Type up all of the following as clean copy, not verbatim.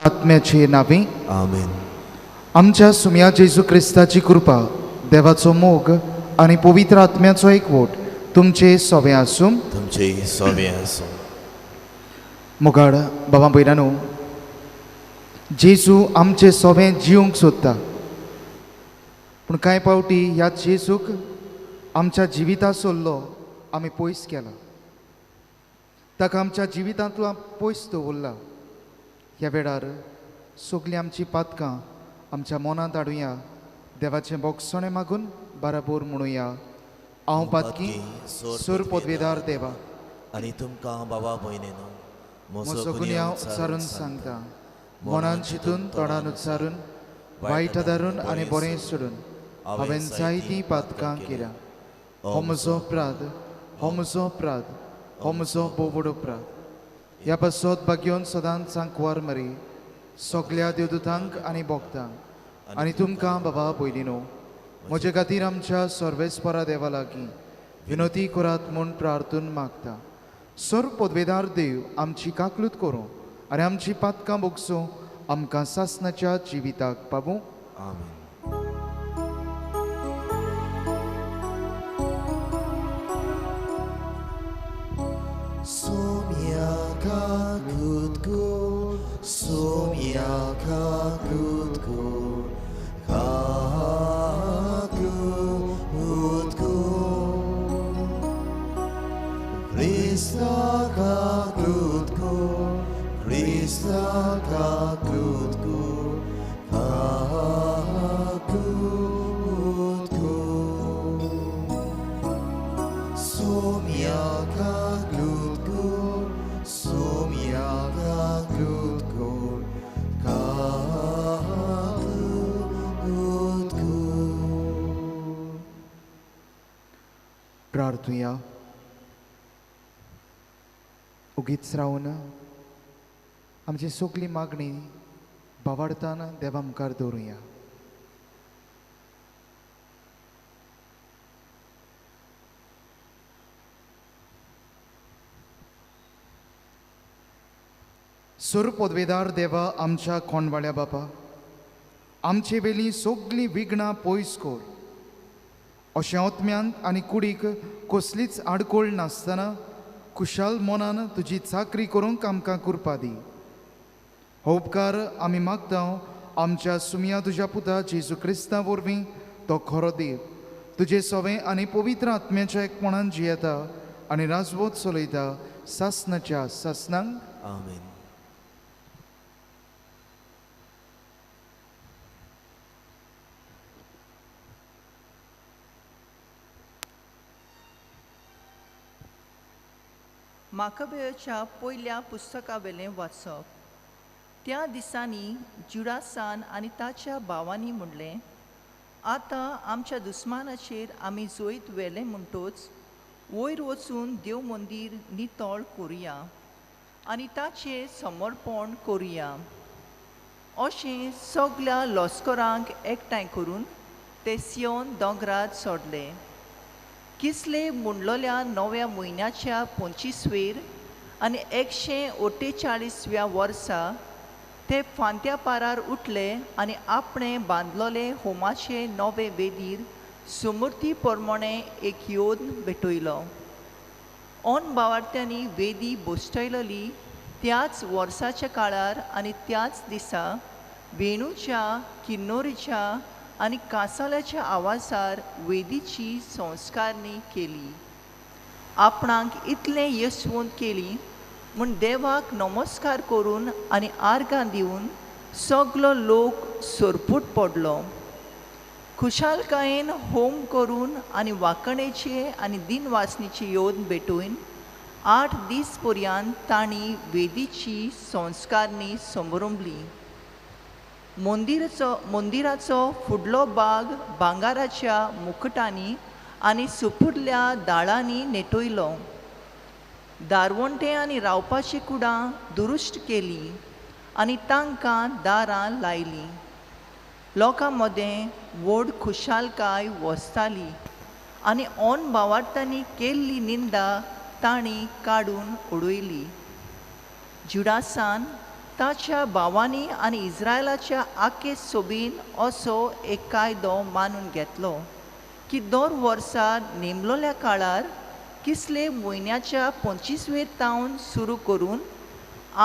आत्म्याचे नावे आमेन। आमच्या सुम्या जेजू क्रिस्ताची कृपा, देवाचो मोग आनी पवित्र आत्म्याचो एकवट तुमचे सोवे आसूं, तुमचे सोवे आसूं। मोगाळ बाबा भयणानो, जेजू आमचे सोवे जिवंक सोदता, पूण कांय पावटी ह्या जेजूक आमच्या जिविता सोडलो आमी पयस केला, ताका आमच्या जिवितांतलो पयस दवरला। ह्या वेळार सगळीं आमची पातकां आमच्या मनांत हाडुया, देवाचें बोगसणें मागून बराबर म्हणुया, हांव पातकी सूर पदवेदार देवा आनी तुमकां बाबा भयणीनो म्हजो गुन्यांव उच्चारून सांगता, मनान चिंतून तोंडान उच्चारून वायट धरून आनी बरें सोडून हांवें जायतीं पातकां केल्या। हो म्हजो अपराध, हो म्हजो अपराध, हो म्हजो भोव व्हड अपराध। ह्या पासत भाग्योन सदांच सांकवार मरी सगल्या देवदूतांक आनी भक्तांक आनी तुमकां बाबा भयणीनो म्हजे खातीर आमच्या सर्वेस्परा देवा लागीं विनोती करात म्हूण प्रार्थून मागता। सर्व पदवेदार देव आमची काकलूत करूं आनी आमची पातकां भोगसूं, आमकां सासणाच्या जिविताक पावूं। आमेन। प्रार्थुया। उगीच रावन आमची सगळी मागणी बावाडतान देवा मुखार दवरुया। सुर पदवेदार देवा आमच्या कोंडवाळ्या बापा, आमचे वेली सगळीं विघ्नां पयस कर, अशें आत्म्यांत आनी कुडीक कसलीच आडखळ नासतना कुशाल मनान तुजी चाकरी करूंक आमकां कृपा दी। हो उपकार आमी मागता आमच्या सुमया तुज्या पुता जेजू क्रिस्ता वरवीं, तो खरो देव तुजे सवे आनी पवित्र आत्म्याच्या एकपणान जियेता आनी राजवत चलयता सासणाच्या सासणांक। आमेन। माकबेच्या पयल्या पुस्तकावेलें वाचप। त्या दिसांनी जुडासान आनी ताच्या भावांनी म्हणलें, आतां आमच्या दुस्मानाचेर आमी जैत व्हेलें म्हणटोच वयर वचून देव मंदीर नितळ करुया आनी ताचें समर्पण करुया। अशें सगल्या लश्करांक एकठांय करून ते सियोन दोंगरार सोडले। किसले मुंडलोल्या नव्या म्हयन्याच्या 25वेर आनी 148व्या वर्सा ते फांत्या पारार उठले आनी आपणे बांदलोले होमाचे नवे वेदीर सुमूर्ती प्रमाणे एक योद भेटयलो। ऑन बावार्थ्यांनी वेदी बसयलली त्याच वर्साच्या काळार आनी त्याच दिसा वेणूच्या, किन्नोरीच्या आनी कांसाल्याच्या आवाजार वेदीची संस्कारणी केली। आपणाक इतलें यशवंत केली म्हूण देवाक नमस्कार करून आनी आर्गां दिवन सगलो लोक सोरपूट पडलो. खुशालकायेन होम करून आनी वांकणेचे आनी दिनवासनीची योद भेटून 8 दीस पर्यंत तांणी वेदीची संस्कारणी समरंबली. मंदिराचो फुडलो बाग भांगाराच्या मुकुटांनी आनी सुपुरल्या दाळांनी नेटयलो. दारवंटे आनी रावपाची कुडां दुरुस्त केली आनी तांकां दारां लायलीं. लोकां मदें व्हड खुशालकाय वसताली आनी ऑन भावार्थांनी केल्ली निंदा तांणी काडून उडयली. जुडासान ताच्या भावांनी आनी इस्रायलाच्या आखे सोबीन असो एक कायदो मानून घेतलो की दर वर्सा नेमलोल्या काळार किसले म्हयन्याच्या 25वेर तावन सुरू करून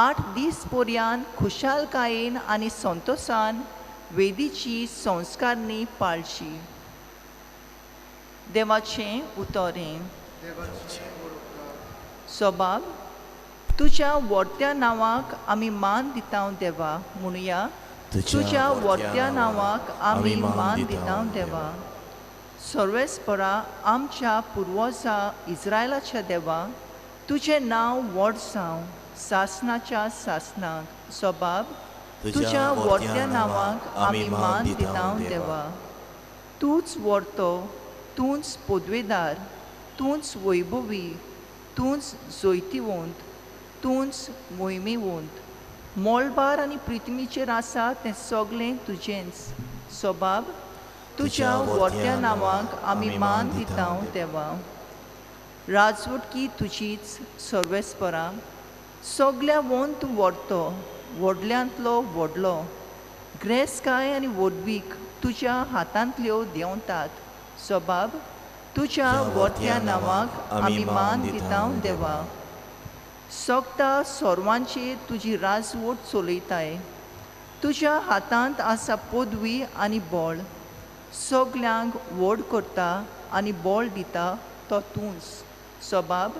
8 दीस पर्यंत खुशालकायेन आनी संतोसान वेदीची संस्कारणी पाळची. देवाचें उतर हें. सोबाब, तुज्या व्हडत्या नांवाक आमी मान दिता देवा. म्हणुया, तुज्या व्हडत्या नांवाक आमी मान दिता देवा. सर्वेस्परा आमच्या पुर्वजा इस्रायलाच्या देवा, तुजें नांव व्हड जावं सासनाच्या सासनाक. सोबाब, तुज्या व्हडत्या नांवाक आमी मान दिता देवा. तूंच व्हडतो, तूंच पदवेदार, तूंच वैभवी, तूंच जैतिवंत, तूंच मोहिमेवंत. मोळबार आनी पृथ्वीचेर आसा तें सगळें तुजेंच. सोबाब, तुज्या व्हडत्या नांवाक आमी मान दिता देवा. राजवटकी तुजीच सर्वेस्परा, सगल्या वोन तूं व्हडतो, व्हडल्यांतलो व्हडलो. ग्रेसकाय आनी व्हडवीक तुज्या हातांतल्यो देंवतात. सोबाब, तुज्या व्हडत्या नांवाक आमी मान दिता देवा. सोगता सर्वांचेर तुजी राजवट चलयताय. तुज्या हातांत आसा पदवी आनी बळ. सगल्यांक व्हड करता आनी बळ दिता तो तूंच. सोबाब,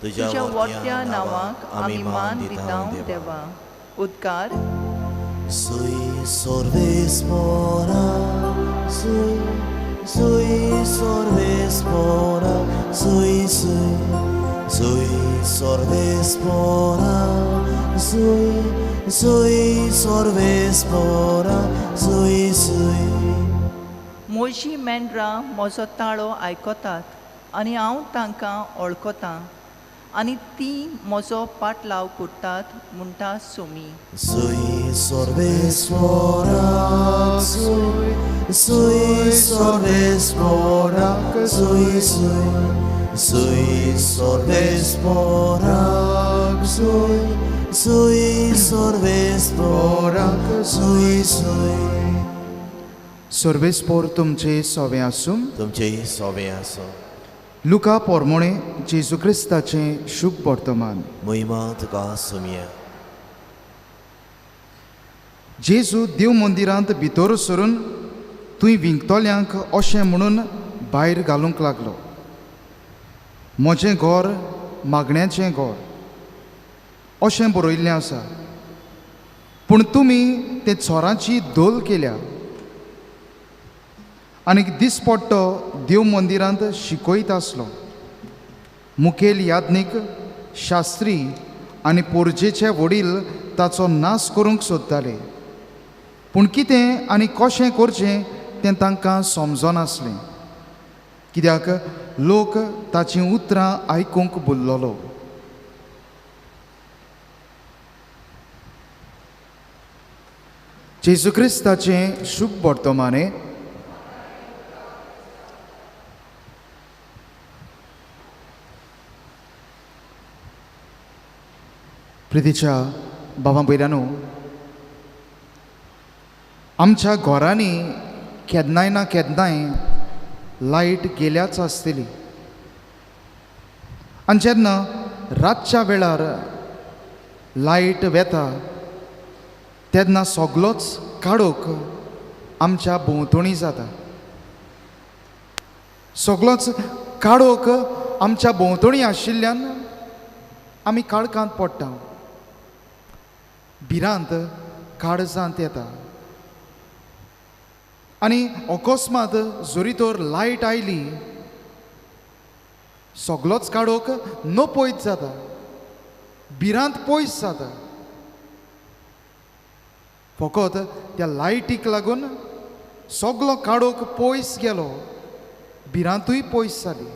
तुज्या व्हडत्या नांवाक आमी मान दिता देवा. उद्गार. सुई सर्वेस्परा, सुई सुई सर्वेस्परा, सुई सुई सुई सर्वेस्परा, सुई सुई सर्वेस्परा, सुई सुई. म्हजी मेंढरां म्हजो ताळो आयकतात आनी हांव तांकां वळखतां आनी तीं म्हजो पाटलाव करतात म्हणटा सोमी. सुई सर्वेस्परा, सुई सुई सर्वेस्परा, सुई सुई सुई सर्वेस्परा, सुई सुई सर्वेस्परा, सुई सुई. सर्वेस्पोर तुमचे सोवे आसूं. तुमचे सोवे आसूं. लुका पोरमोणे जेजू क्रिस्ताचें शुभ वर्तमान. महिमा तुका सुमया. जेजू देव मंदिरांत भितर सरून थंय विंकतल्यांक अशें म्हणून भायर घालूंक लागलो, म्हजें घर मागण्याचें घर अशें बरयल्लें आसा, पूण तुमी ते चोरांची धोल केल्या. आनी दिसपट्टो देव मंदिरांत शिकयत आसलो. मुखेल याज्ञीक, शास्त्री आनी पोरजेचे वडील ताचो नाश करूंक सोदताले, पूण कितें आनी कशें करचें तें तांकां समजनासलें, कित्याक लोक ताचीं उतरां आयकूंक भुल्लोलो. जेजू क्रिस्ताचें शुभ वर्तमाने. प्रितीच्या बाबा भयल्यानो, आमच्या घरांनी केन्नाय ना केन्नाय लायट गेल्याच आसतली आनी जेन्ना रातच्या वेळार लायट वेता तेन्ना सगलोच काळोख आमच्या भोंवतणी जाता. सगलोच काळोख आमच्या भोंवतणी आशिल्ल्यान आमी काळखांत पडटा, भिरांत काळजांत येता. आनी अकस्मात जरी तर लायट आयली सगलोच काडोक न पयस जाता, भिरांत पयस जाता। फकत त्या लायटीक लागून सगलो काडोक पयस गेलो, भिरांतूय पयस जाली।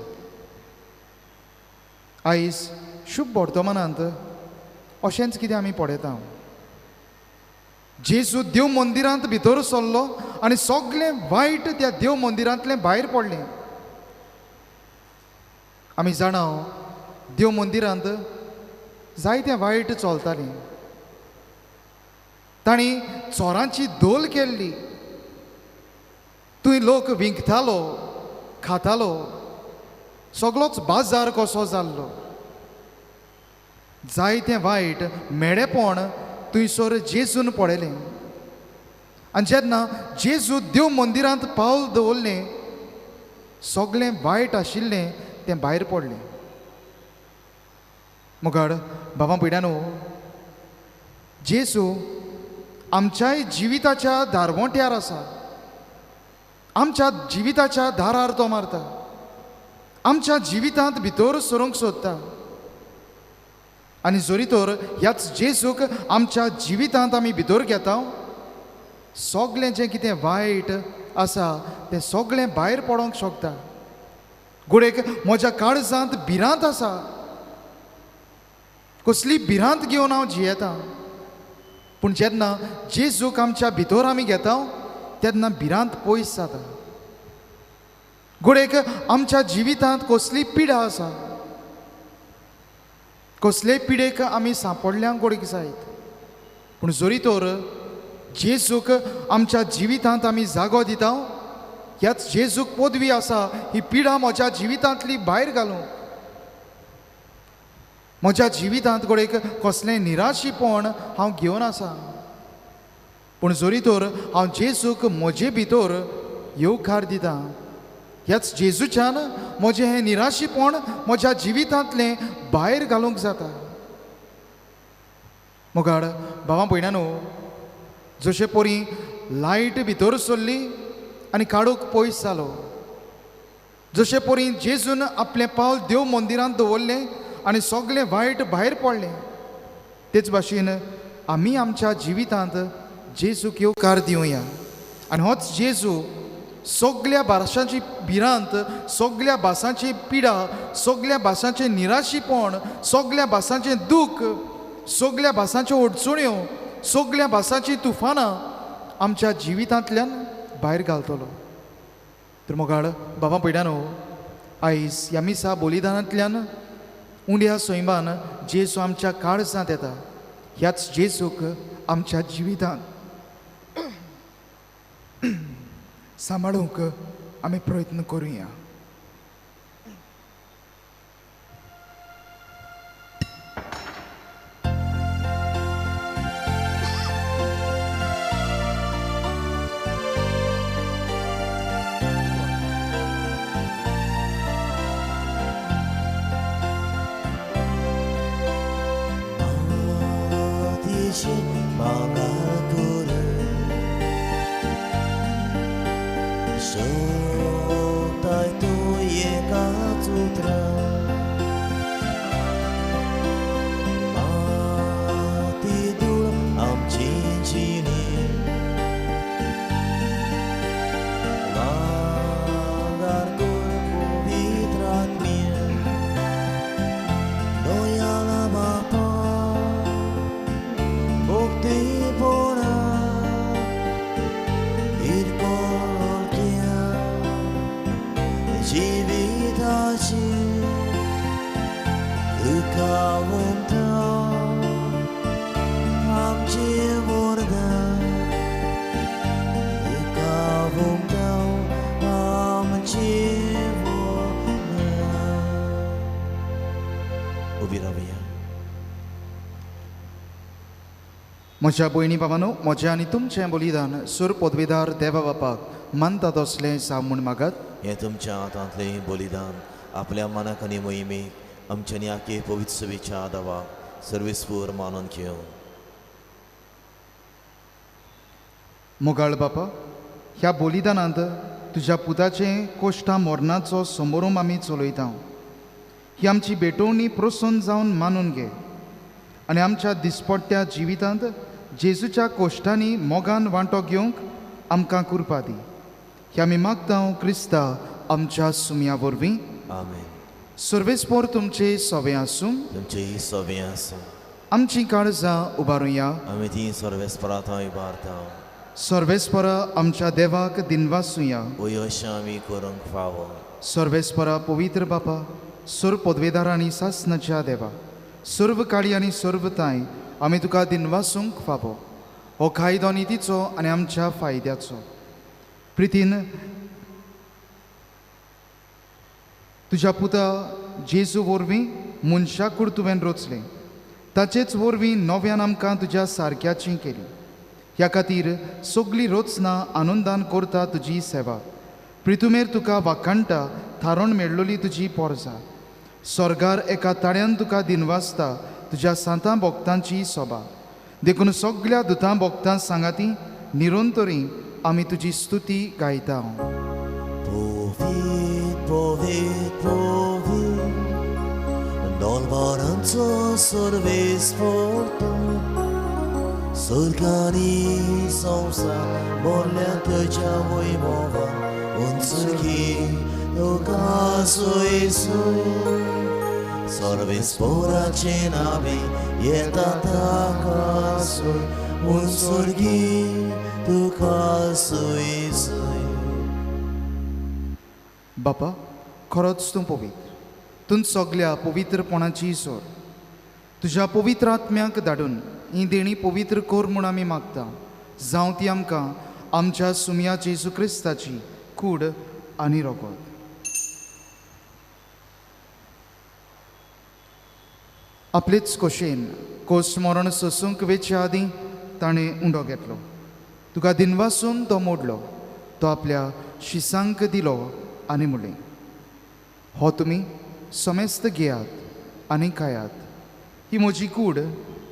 आयज शुभ वर्तमानांत अशेंच कितें आमी पळयता। जेजू देव मंदिरांत भितर सरलो आनी सगळें वायट त्या देव मंदिरांतलें भायर पडलें। आमी जाणा देव मंदिरांत जायतें वायट चलतालें, तांणी चोरांची धोल केल्ली, थंय लोक विंकतालो, खातालो, सगलोच बाजार कसो जाल्लो। जायतें वायट मेडेपण थंयसर जेजून पळयलें आनी जेन्ना जेजू देव मंदिरांत पावल दवरलें सगळें वायट आशिल्लें तें भायर पडलें। मुखार बाबा भयणांनो, जेजू आमच्याय जिविताच्या दारवंट्यार आसा, आमच्या जिविताच्या दारार तो मारता, आमच्या जिवितांत भितर सरूंक सोदता आनी जरी तर ह्याच जेजूक आमच्या जिवितांत आमी भितर घेता सगळें जें कितें वायट आसा तें सगळें भायर पडोंक शकता। घडयेक म्हज्या काळजांत भिरांत आसा, कसली भिरांत घेवन हांव जियेतां, पूण जेन्ना जेजूक आमच्या भितर आमी घेता तेन्ना भिरांत पयस जाता। घडयेक आमच्या जिवितांत कसली पिडा आसा, कसले पिडेक आमी सांपडल्या घडयेक जायत, पूण जरी तर जेजूक आमच्या जिवितांत आमी जागो दिता, ह्याच जेजूक पदवी आसा ही पिडा म्हज्या जिवितांतली भायर घालूंक। म्हज्या जिवितांत घडयेक कसलें निराशीपण हांव घेवन आसा, पूण जरी तर हांव जेजूक म्हजे भितर येवकार दिता, ह्याच जेजूच्यान म्हजें हें निराशीपण म्हज्या जिवितांतलें भायर घालूंक जाता। मुखार भावा भयणांनो, जशे परी लायट भितर सरली आनी काडूक पयस जालो, जशे परी जेजून आपलें पावल देव मंदिरांत दवरलें आनी सगळें वायट भायर पडलें, तेच भाशेन आमी आमच्या जिवितांत जेजूक येवकार दिवया आनी होच जेजू सगल्या भाशांची भिरांत, सगल्या भासांची पिडा, सगल्या भासांचें निराशीपण, सगल्या भासांचें दूख, सगल्या भासांच्यो अडचण्यो, सगल्या भासांचीं तुफानां आमच्या जिवितांतल्यान भायर घालतलो। तर मोगाळ बाबा भयणांनो, आयज ह्या मिसा बलिदानांतल्यान उंड्या सैमान जेजू आमच्या काळजांत येता, ह्याच जेजूक आमच्या जिवितांत सांबाळूंक आमी प्रयत्न करुया। म्हज्या भयणी बाबानो, म्हजें आनी तुमचें बलिदान सूर पदवीदार देवा बापाक मानता तसलें जावं म्हूण मागात। हें तुमच्या हातांतलें बलिदान आपल्या मनाक आनी मोहिमेक आमच्या आखे पवित्र सभेच्या दावाक सर्वेस्पूर मानून घेवं। मोगाळ बापा, ह्या बलिदानांत तुज्या पुताचें कोश्टा मरणाचो समोरूम आमी चलयता. ही आमची भेटवणी प्रसन्न जावन मानून घे आनी आमच्या दिसपट्ट्या जिवितांत जेजूच्या कोश्टांनी मोगान वांटो घेवंक आमकां कृपा दी. ही आमी मागता क्रिस्ता आमच्या सुमया वरवीं. आमेन. सर्वेस्पोर तुमचे सवे आसूं. तुमचेय सवे आसूं. आमची काळजां उबारुया. आमी ती सर्वेस्परा थंय उबारता. सर्वेस्परा आमच्या देवाक दिनवासुया. वय अशें आमी करूंक फावो. सर्वेस्परा पवित्र बापा, सर्व पदवेदार आनी सासनाच्या देवा, सर्व काळी आनी सर्व ताय आमी तुका दिनवासूंक फावो. हो कायदो नितीचो आनी आमच्या फायद्याचो. प्रितीन तुज्या पुता जेजू वरवीं मनशाकूड तुवें रचलें, ताचेच वरवीं नव्यान आमकां तुज्या सारक्याची केली. ह्या खातीर सगली रचना आनंदान करता तुजी सेवा. प्रितुमेर तुका वाखाणटा थारोवन मेळ्ळोली तुजी पोरजा. स्वर्गार एका ताळ्यान तुका दिनवासता तुज्या सांतां भक्तांची सोबा. देखून सगल्या दुतां भक्तां सांगाती निरंतरी आमी तुजी स्तुती गायता. पवीत पवीत पवीत डॉलबारांचो सर्वेस्पर तूं, सरकारी संवसार भरल्या तुज्या वैभवान, उंचकी तुका सोय सोय. सर्वेस्पराचे नावे येता ताका सोय, उंचकी तुका सोय सोय. बापा, खरोच तूं पवित्र, तूं सगल्या पवित्रपणाची सोर. तुज्या पवित्र आत्म्याक धाडून ही देणी पवित्र कर म्हूण आमी मागता. जावं ती आमकां आमच्या सुमया जेजू क्रिस्ताची कूड आनी रोगत. आपलेच खोशेन कोस मरण सोसूंक वेचे आदीं ताणें उंडो घेतलो. तुका दिनवासून तो मोडलो, तो आपल्या शिसांक दिलो आनी म्हणलें, हो तुमी समेस्त घेयात आनी खायात, ही म्हजी कूड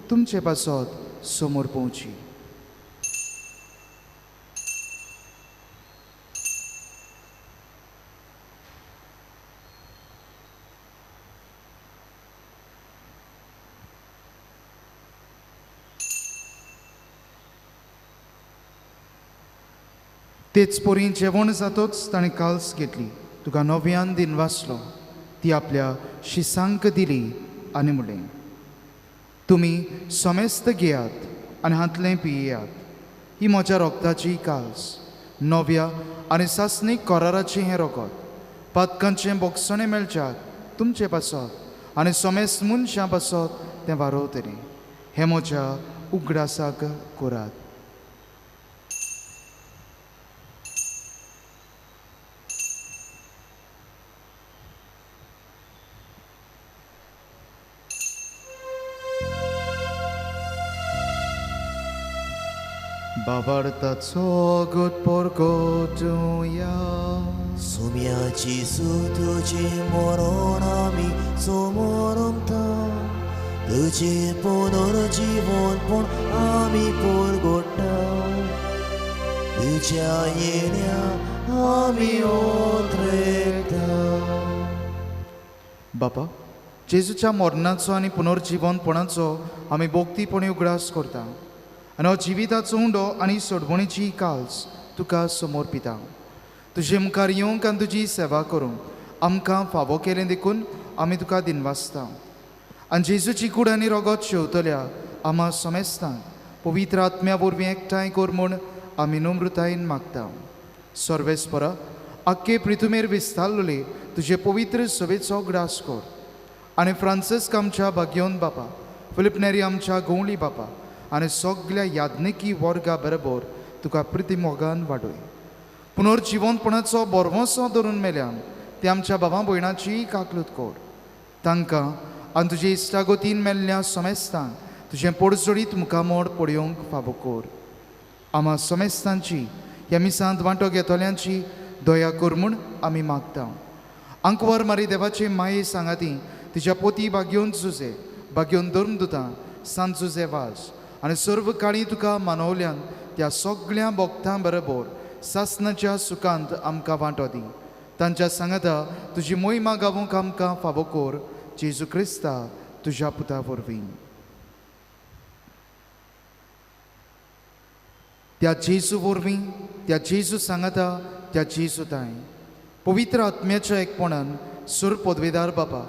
तुमचे पासत समोर पोवची. तेच परी जेवण जातोच ताणें काल्स घेतली, तुका नव्यान दिनवासलो, ती आपल्या शिसांक दिली आनी म्हणलें, तुमी समेस्त घेयात आनी हांतलें पियेयात, ही म्हज्या रोगताची काल्स, नव्या आनी सासणीक कराराचें हें रोगत, पातकांचें बोगसणें मेळच्याक तुमचे पासत आनी समेस्त मनशां पासत तें वारोवतलें. हें म्हज्या उगडासाक करात. बाबार्थाचो गट परगटुया. सुम्याची तुजे मरण आमी समोरमता, तुजे पुनर्जीवनपण आमी परगट्टा, तुज्या येण्या आमी ओत्रेता. बापा, जेजूच्या मरणाचो आनी पुनर्जीवनपणाचो आमी भक्तीपणी उगडास करता आनी हो जिविताचो उंडो आनी सोडवणीची काल्स तुका समर्पिता. तुजे मुखार येवंक आनी तुजी सेवा करूंक आमकां फावो केलें देखून आमी तुका दिनवासता. आनी जेजूची कूड आनी रोगत शेवतल्या आमा समेस्तांक पवित्र आत्म्या वरवीं एकठांय कर म्हूण आमी नम्रतायेन मागता. सर्वेस्परा, आख्खे प्रिथुमेर विस्तारलेले तुजे पवित्र सभेचो ग्रास कर आनी फ्रांसिस्क आमच्या भाग्योन बापा, फिलिप नेरी आमच्या गवळी बापा आनी सगल्या याज्ञिकी वर्गा बरोबर तुका प्रिती मोगान वाडय. पुनर्जिवनपणाचो बरवसो धरून मेल्यान ते आमच्या बाबा भयणाची काकलूत कर. तांकां आनी तुजे इश्टागतीन मेल्ल्या समेस्तांक तुजें पोडजोडीत मुखामोड पळोवंक फावो कर. आमा समेस्तांची ह्या मिसांत वांटो घेतल्यांची दया कर म्हूण आमी मागता. आंकवार मारी देवाचे माये सांगाती तिच्या पोती भाग्योन जुजे, भाग्योन धर्मदुतां सांत जुजे वाज आनी सर्व काळी तुका मानवल्यान त्या सगळ्या भक्तां बरोबर सासनाच्या सुखांत आमकां वांटो दी. तांच्या सांगाता तुजी मोहिमा गावूंक आमकां फावो कोर, जेजू क्रिस्ता तुज्या पुता वरवीं. त्या जेजू वरवीं, त्या जेजू सांगाता, त्या जेजू ताय पवित्र आत्म्याच्या एकपणान सुर पदवेदार बापा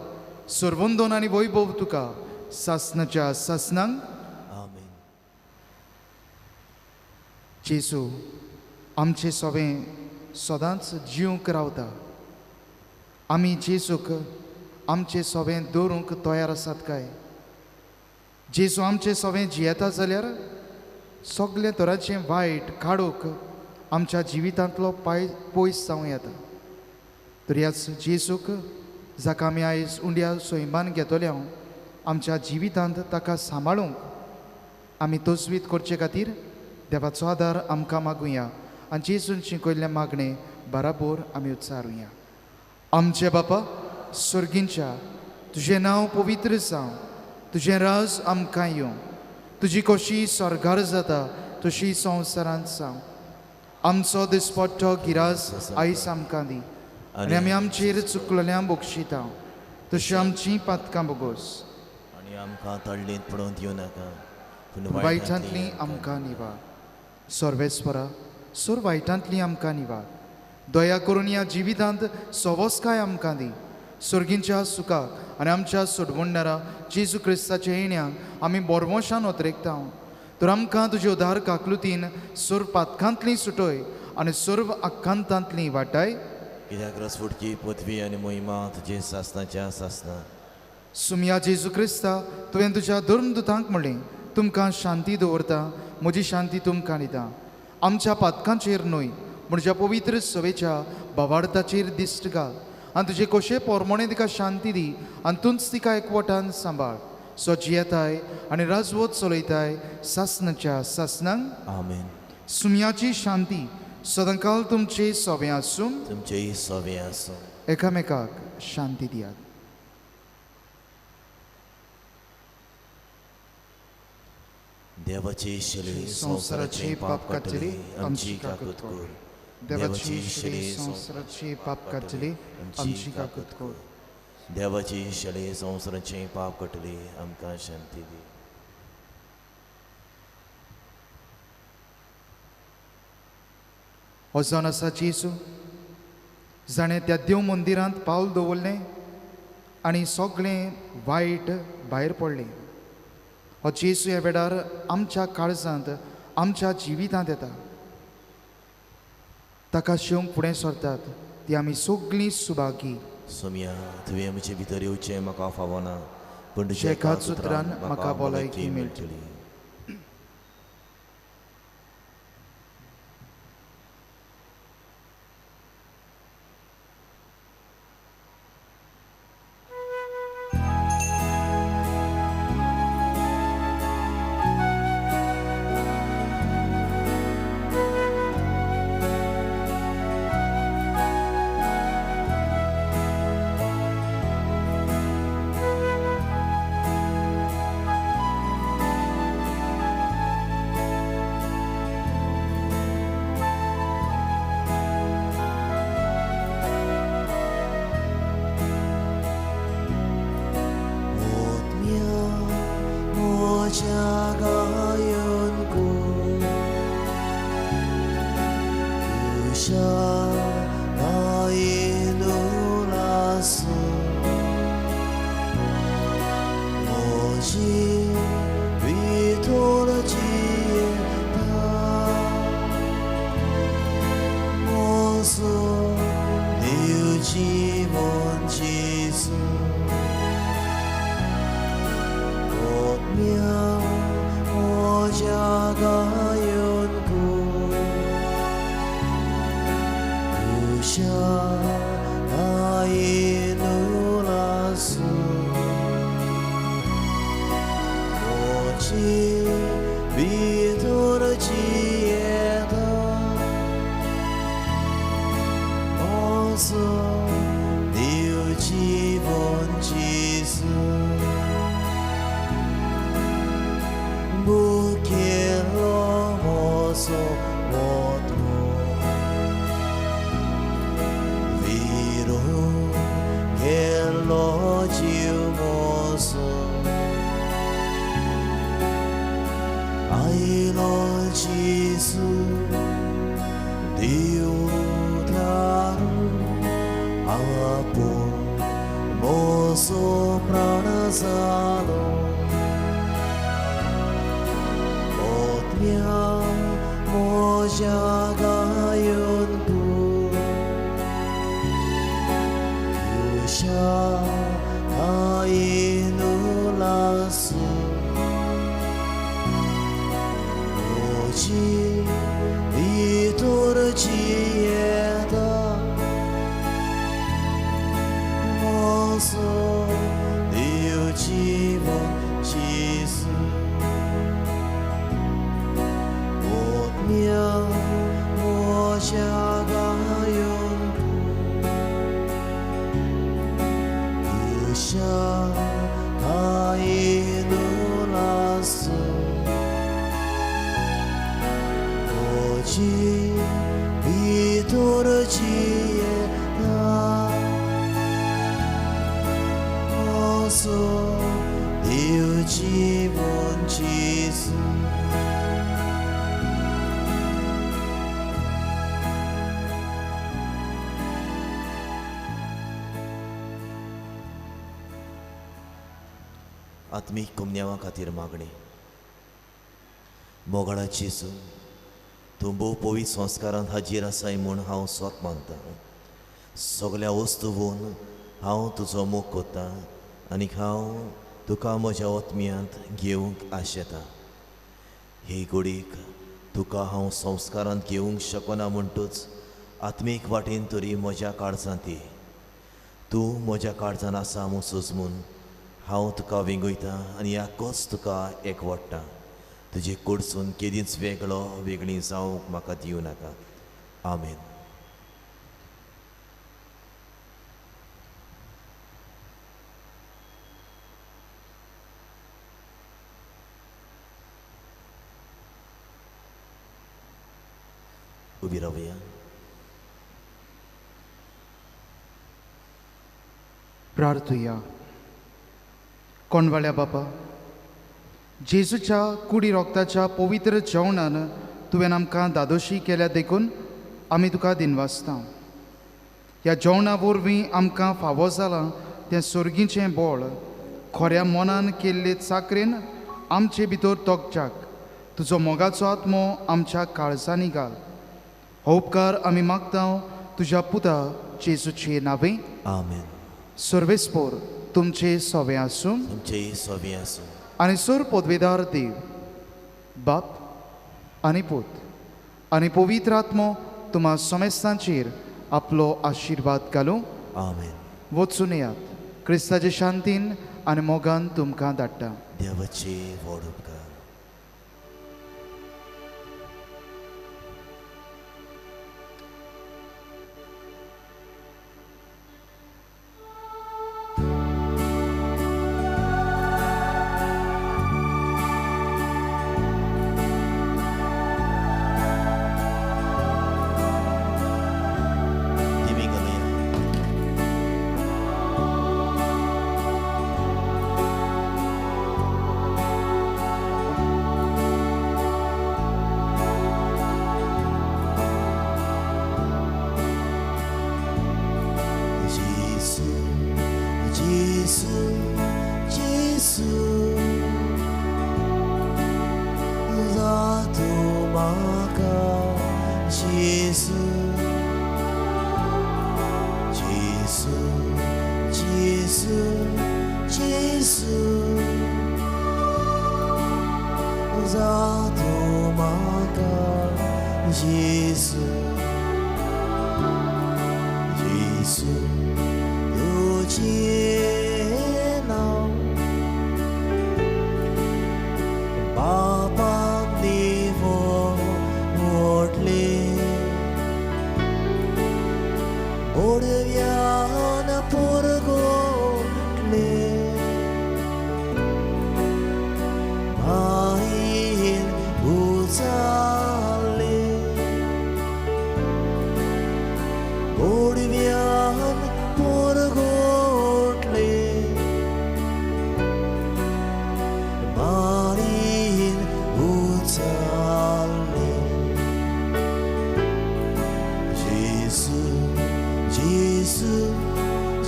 सुरवंदोन आनी वैभव तुका सासनाच्या सासनांक. आमेन. जेजू आमचे सोबें सदांच जिवंक रावता. आमी जेजूक आमचे सोबें दवरूंक तयार आसात काय? जेजू आमचे सोबें जियेता जाल्यार सगळे तरांचें वायट काडूक आमच्या जिवितांतलो पाय पयस जावं येता. तर ह्याच जेजूक जाका आमी आयज उंड्या सैमान घेतले हांव आमच्या जिवितांत ताका सांबाळूंक आमी तजवीत करचे खातीर देवाचो आदार आमकां मागुया आनी जेजून शिकयल्लें मागणें बराबर आमी उच्चारुया. आमचे बापा सर्गींच्या, तुजें नांव पवित्र जावं, तुजें राज आमकां येवं, तुजी कशी स्वर्गार जाता तशी संवसारांत जावं. आमचो दिसपट्टो गिरास आयज आमकां दी आनी आमी आमचेर चुकलेल्या बक्षिता तशी आमची पातकां बोगोस आनी आमकां तळणींत पडोवन दिवं नाका, पूण वायटांतली आमकां निवार. सर्वेस्वरा, सोर वायटांतली आमकां निवार. दया करून ह्या जिवितांत सवस्काय आमकां दी. सर्गींच्या सुखाक आनी आमच्या सोडवणदारा जेजू क्रिस्ताच्या येण्याक आमी बोरवोशान ओतरेकता. तर आमकां तुजे उदार काकलुतीन सर्व पातकांतली सुटय आनी सर्व आकांतांतली वाटाय. कित्याक रसफुटकी पृथ्वी आनी मोहिमा तुजे सासनाच्या सासना. सुमया जेजू क्रिस्ता, तुवें तुज्या धर्मदुतांक म्हणलें, तुमकां शांती दवरता, म्हजी शांती तुमकां दिता. आमच्या पातकांचेर न्हय म्हज्या पवित्र सवेच्या भावार्थाचेर दिश्ट घाल आनी तुजे कशे पोरमोणे तिका शांती दी आनी तूंच तिका एकवटान सांबाळ. सो जियेताय आनी राजवत चलयताय सासनाच्या सासनांक. आमेन. सुमयाची शांती सदांकाल तुमचे सोबें आसूं, तुमचेय सोबें आसूं. एकामेकाक शांती दियात. देवाची शिली संवसाराचे पाप काडटली आमची काकूत कर. देवाची शिली संवसाराचे पाप काडटली आमची काकूत कर. देवाची शिली संवसाराचे पाप काडटली आमकां शांती दी. हो जावन आसा जेजू जाणें त्या देव मंदिरांत पावल दवरलें आनी सगळें वायट भायर पडलें. हो जेजू ह्या वेळार आमच्या काळजांत आमच्या जिवितांत येता. ताका शेवंक फुडें सरतात ती आमी सगळीं सुभागी. सोम्या, तुवें म्हजे भितर येवचें म्हाका फावना, पूण तुज्या एकाच उतरान म्हाका भलायकी मेळटली. 不见了我所我托。आयलो जेजू देव धारून आपूण मोसो प्राण जालो ओत्म्या म्हज्या गायोन तूं तुज्या कायनू लासू म्हजी भितर जियेता म्हजो देव जिवन जेजू ओत्म्या म्हज्या गायोन तुज्या कायनू लासू म्हजी भितर जियेता म्हजो देव जिवन जेजू. आत्मीक कुमन्यावा खातीर मागणी. मोगाळा जेजू, तूं भोव पवित्र संस्कारांत हाजीर आसाय म्हूण हांव स्वत मानता. सगल्या वस्तून हांव तुजो मोग करता आनी हांव तुका म्हज्या ओतम्यांत घेवंक आशेता. हे घडीक तुका हांव संस्कारांत घेवंक शकना म्हणटूच आत्मीक वाटेन तरी म्हज्या काळजांत ये. तूं म्हज्या काळजान आसा म्हूण सोजमून हांव तुका वेंगयता आनी आकोच तुका एकवडटा. तुजे कडसून केदींच वेगळो वेगळी जावंक म्हाका दिवं नाका. आमेन. उबी रावया. प्रार्थुया. कोणवाल्या बापा, जेजूच्या कुडी रोगताच्या पवित्र जेवणान तुवें आमकां दादोशी केल्या देखून आमी तुका दिनवासता. ह्या जेवणा वरवीं आमकां फावो जालां तें सोर्गीचें बळ खऱ्या मनान केल्ले चाकरेन आमचे भितर तोखच्याक तुजो मोगाचो आत्मो आमच्या काळजांनी घाल. हो उपकार आमी मागता तुज्या पुता जेजूचे नांवे. आमेन. सर्वेस्पोर तुमचे सोवे आसूं. तुमचेय सोवे आसूं. आनी सोर पदवेदार देव बाप आनी पूत आनी पवित्र आत्मो तुमा समेस्तांचेर आपलो आशिर्वाद घालूं. आमेन. वचून येयात. क्रिस्ताचे शांतीन आनी मोगान तुमकां धाडटा. देवाचे व्हड उपकार. जेजू जेजू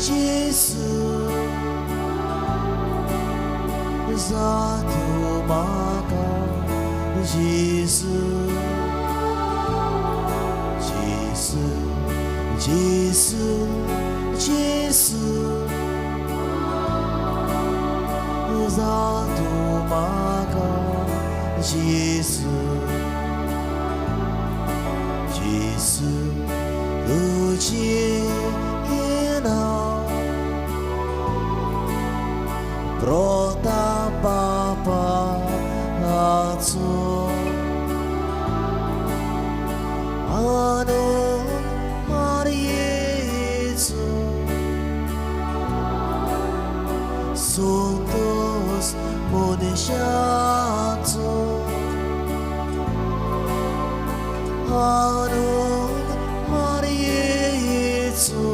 जेजू जा तूं म्हाका जेजू जेजू जेजू जेजू जा तूं म्हाका जेजू जेजू तुजें नांव प्रताप बापाचो आनंद मारयेचो संतोस मनशाचो आनंद मारयेचो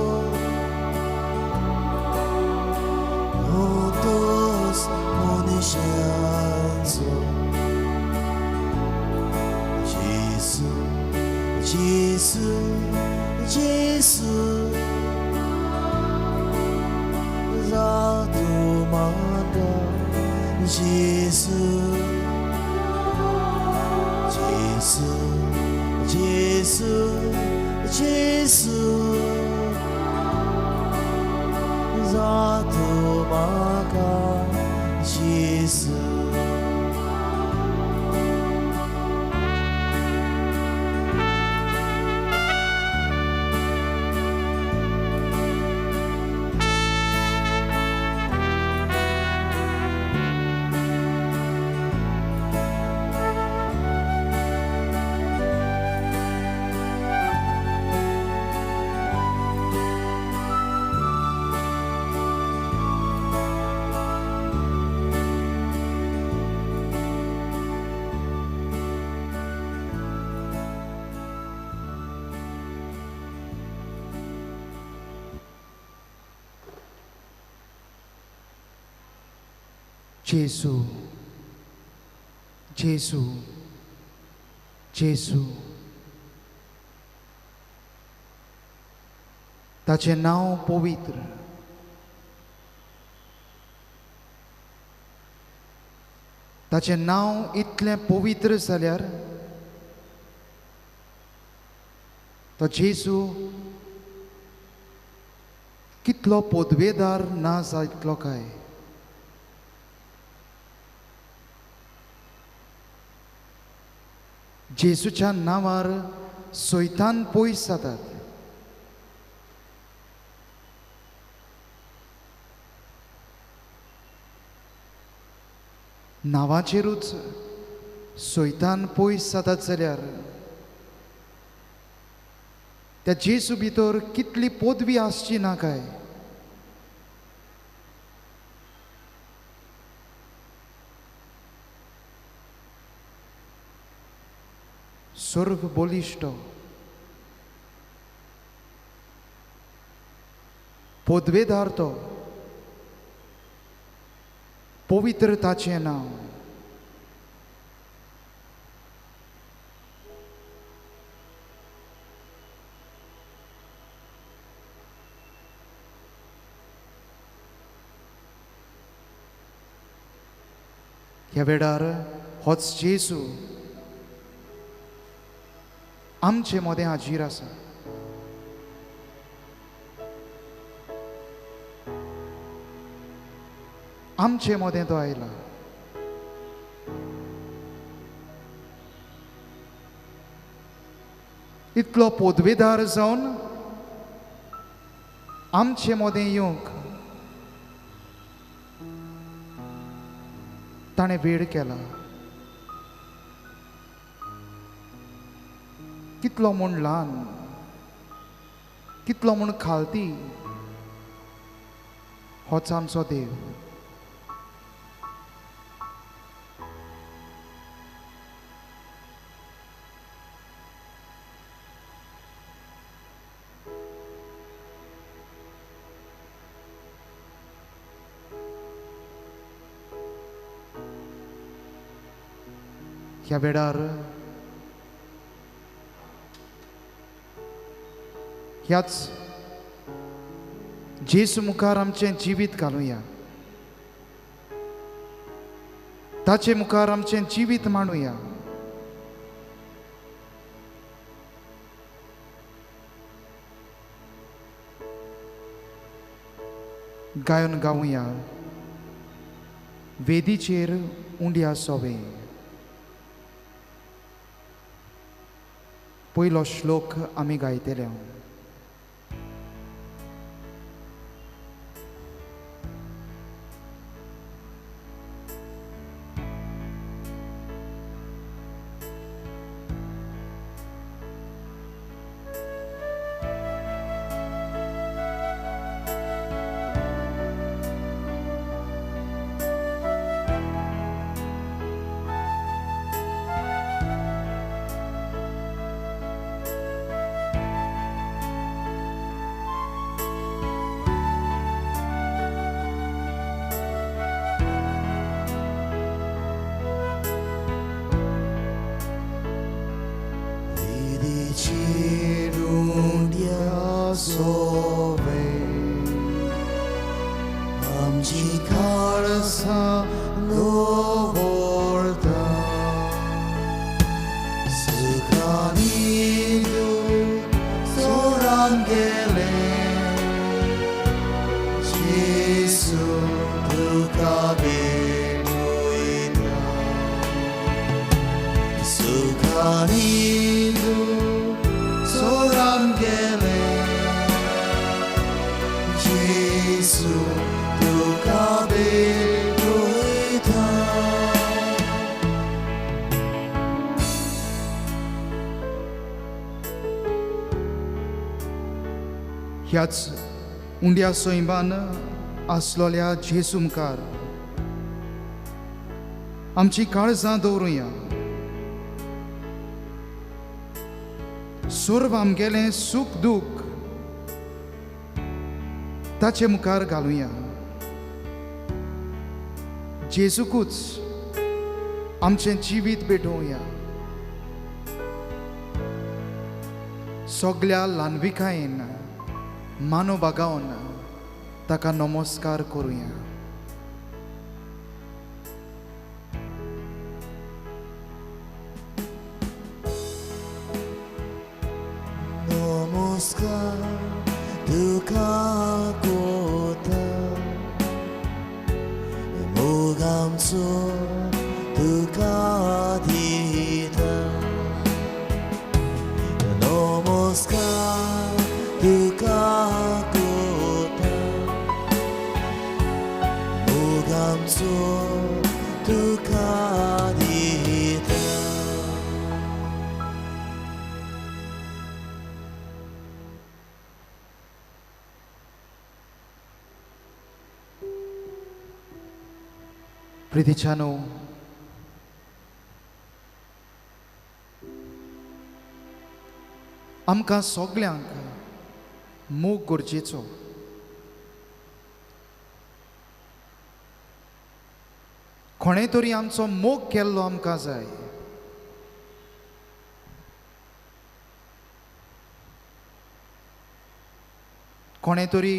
संतोस मनशाचो जेजू जेजू जेजू जा तूं म्हाका जेजू जेजू जेजू जेजू जा तूं म्हाका जेजू. जेजू जेजू जेजू ताचें नांव पवित्र. ताचें नांव इतलें पवित्र जाल्यार तो जेजू कितलो पदवेदार ना जातलो काय? जेजूच्या नांवार सैतान पयस जातात. नांवाचेरूच सैतान पयस जातात जाल्यार त्या जेजू भितर कितली पदवी आसची ना काय? सर्व बलिश्ट पदवेदार तो पवित्र ताचें नांव. ह्या वेळार होच जेजू आमचे मदें हाजीर आसा. आमचे मदें तो आयला. इतलो पदवेदार जावन आमचे मदें येवंक ताणें वेळ केला. कितलो म्हूण ल्हान, कितलो म्हूण खालती होच आमचो देव. ह्या वेळार ह्याच जेजू मुखार आमचें जिवीत घालुया, ताचे मुखार आमचें जिवीत मांडुया. गायन गावया वेदीचेर उंड्या सोवे. पयलो श्लोक आमी गायतले. ह्याच उंड्या सैमान आसलोल्या जेजू मुखार आमची काळजां दवरुया. सर्व आमगेलें सूख दूख ताचे मुखार घालुया. जेजूकूच आमचें जिवीत भेटोवया. सगल्या ल्हानविकायेन मानो बागावन ताका नमस्कार करुया. नमस्कार तुका कोता मोग आमचो तुका दिता. नमस्कार तुका कोता मोग आमचो तुका दिता. प्रितीच्यानो, आमकां सगल्यांक मोग गरजेचो. कोणें तरी आमचो मोग केल्लो आमकां जाय. कोणें तरी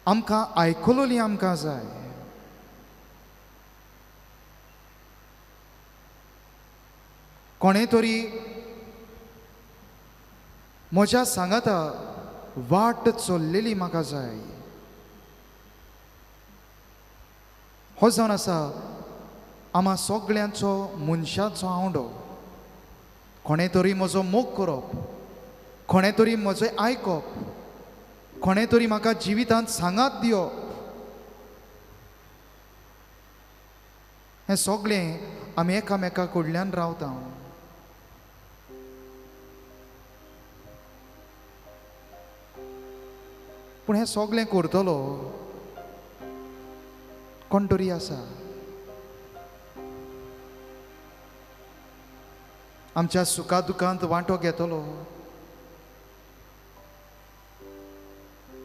आमकां आयकलोली आमकां जाय. कोणें तरी म्हज्या सांगाता वाट चल्लेली म्हाका जाय. हो जावन आसा आमा सगळ्यांचो मनशाचो आंवडो. कोणें तरी म्हजो मोग करप, कोणें तरी म्हजें आयकप, कोणें तरी म्हाका जिवितांत सांगात दिवप, हें सगळें आमी एकामेका कडल्यान रावता. पूण हें सगळें करतलो कोण तरी आसा. आमच्या सुखा दुखांत वांटो घेतलो,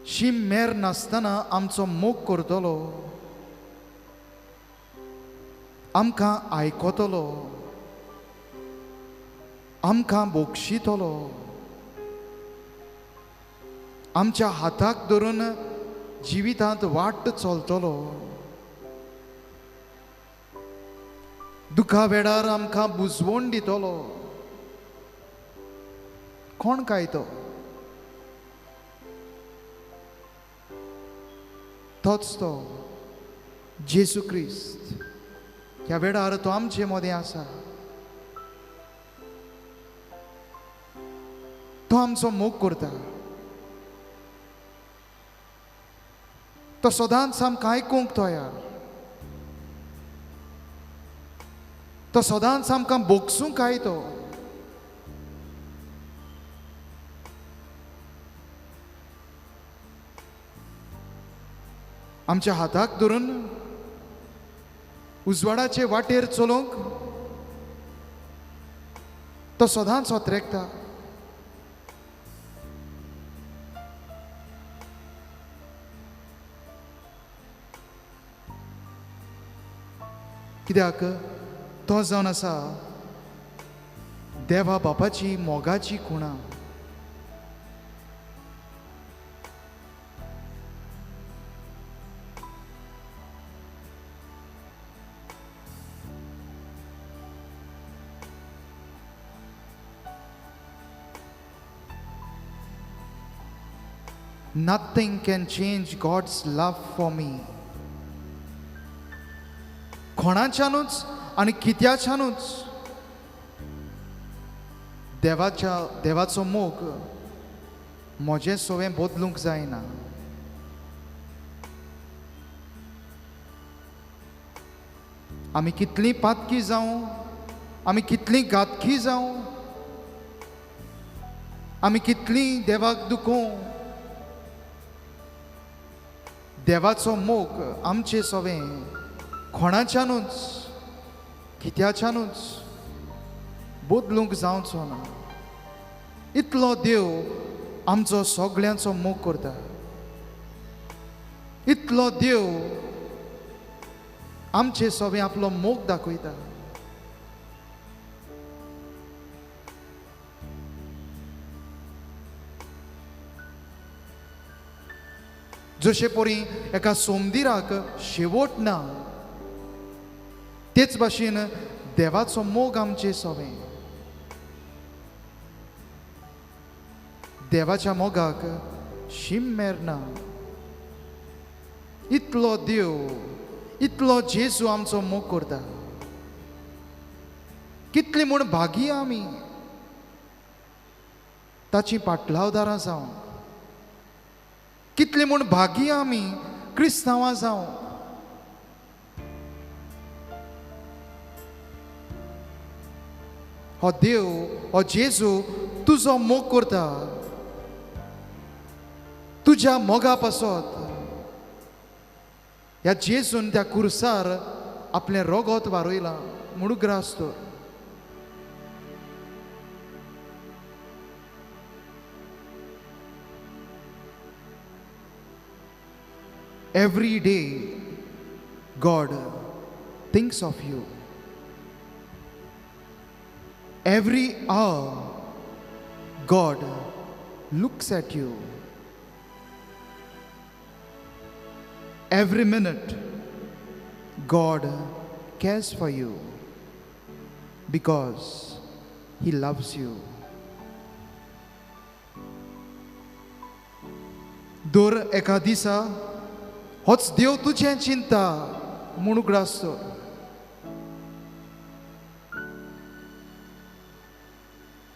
शीम मेर नासतना आमचो मोग करतलो, आमकां आयकतलो, आमकां बक्षितलो. आमच्या हाताक धरून जिवितांत वाट चलतलो, दुखा वेळार आमकां बुजवण दितलो, कोण काय तो? तोच तो जेजू क्रिस्त. ह्या वेळार तो आमचे मदें आसा, तो आमचो मोग करता, तो सदांच आमकां आयकूंक तयार, तो सदांच आमकां बोगसूंक आयतो. आमच्या हाताक धरून उजवाडाचे वाटेर चलोवंक तो सदांच ओतरेकता. कित्याक तो जावन आसा देवा बापाची मोगाची खुणा. Nothing can change God's love for me. कोणाच्यानूच आनी कित्याच्यानूच देवाचो मोग म्हजें सवें बदलूंक जायना. आमी कितलीं पातकी जावं, आमी कितलीं घातकी जावं, आमी कितलीं देवाक दुखोवं, देवाचो मोग आमचे सवें कोणाच्यानूच कित्याच्यानूच बदलूंक जावचो ना. इतलो देव आमचो सगळ्यांचो मोग करता, इतलो देव आमचे सवें आपलो मोग दाखयता. जशे परी एका सोमदिराक शेवट ना, तेच भाशेन देवाचो मोग आमचे सवें. देवाच्या मोगाक शीम मेर ना. इतलो देव, इतलो जेजू आमचो मोग करता. कितली म्हूण भागी आमी ताची पाटलावदारां जावं, कितली म्हूण भागी आमी क्रिस्तांवां जावं. हो देव, हो जेजू तुजो मोग करता. तुज्या मोगा पासत ह्या जेजून त्या कुर्सार आपलें रोगोत वारयलां म्हूण ग्रास तर. Every day God thinks of you. Every hour God looks at you. Every minute God cares for you because He loves you. दर एका दिसा होच देव तुजें चिंता म्हूण उगडास दवर.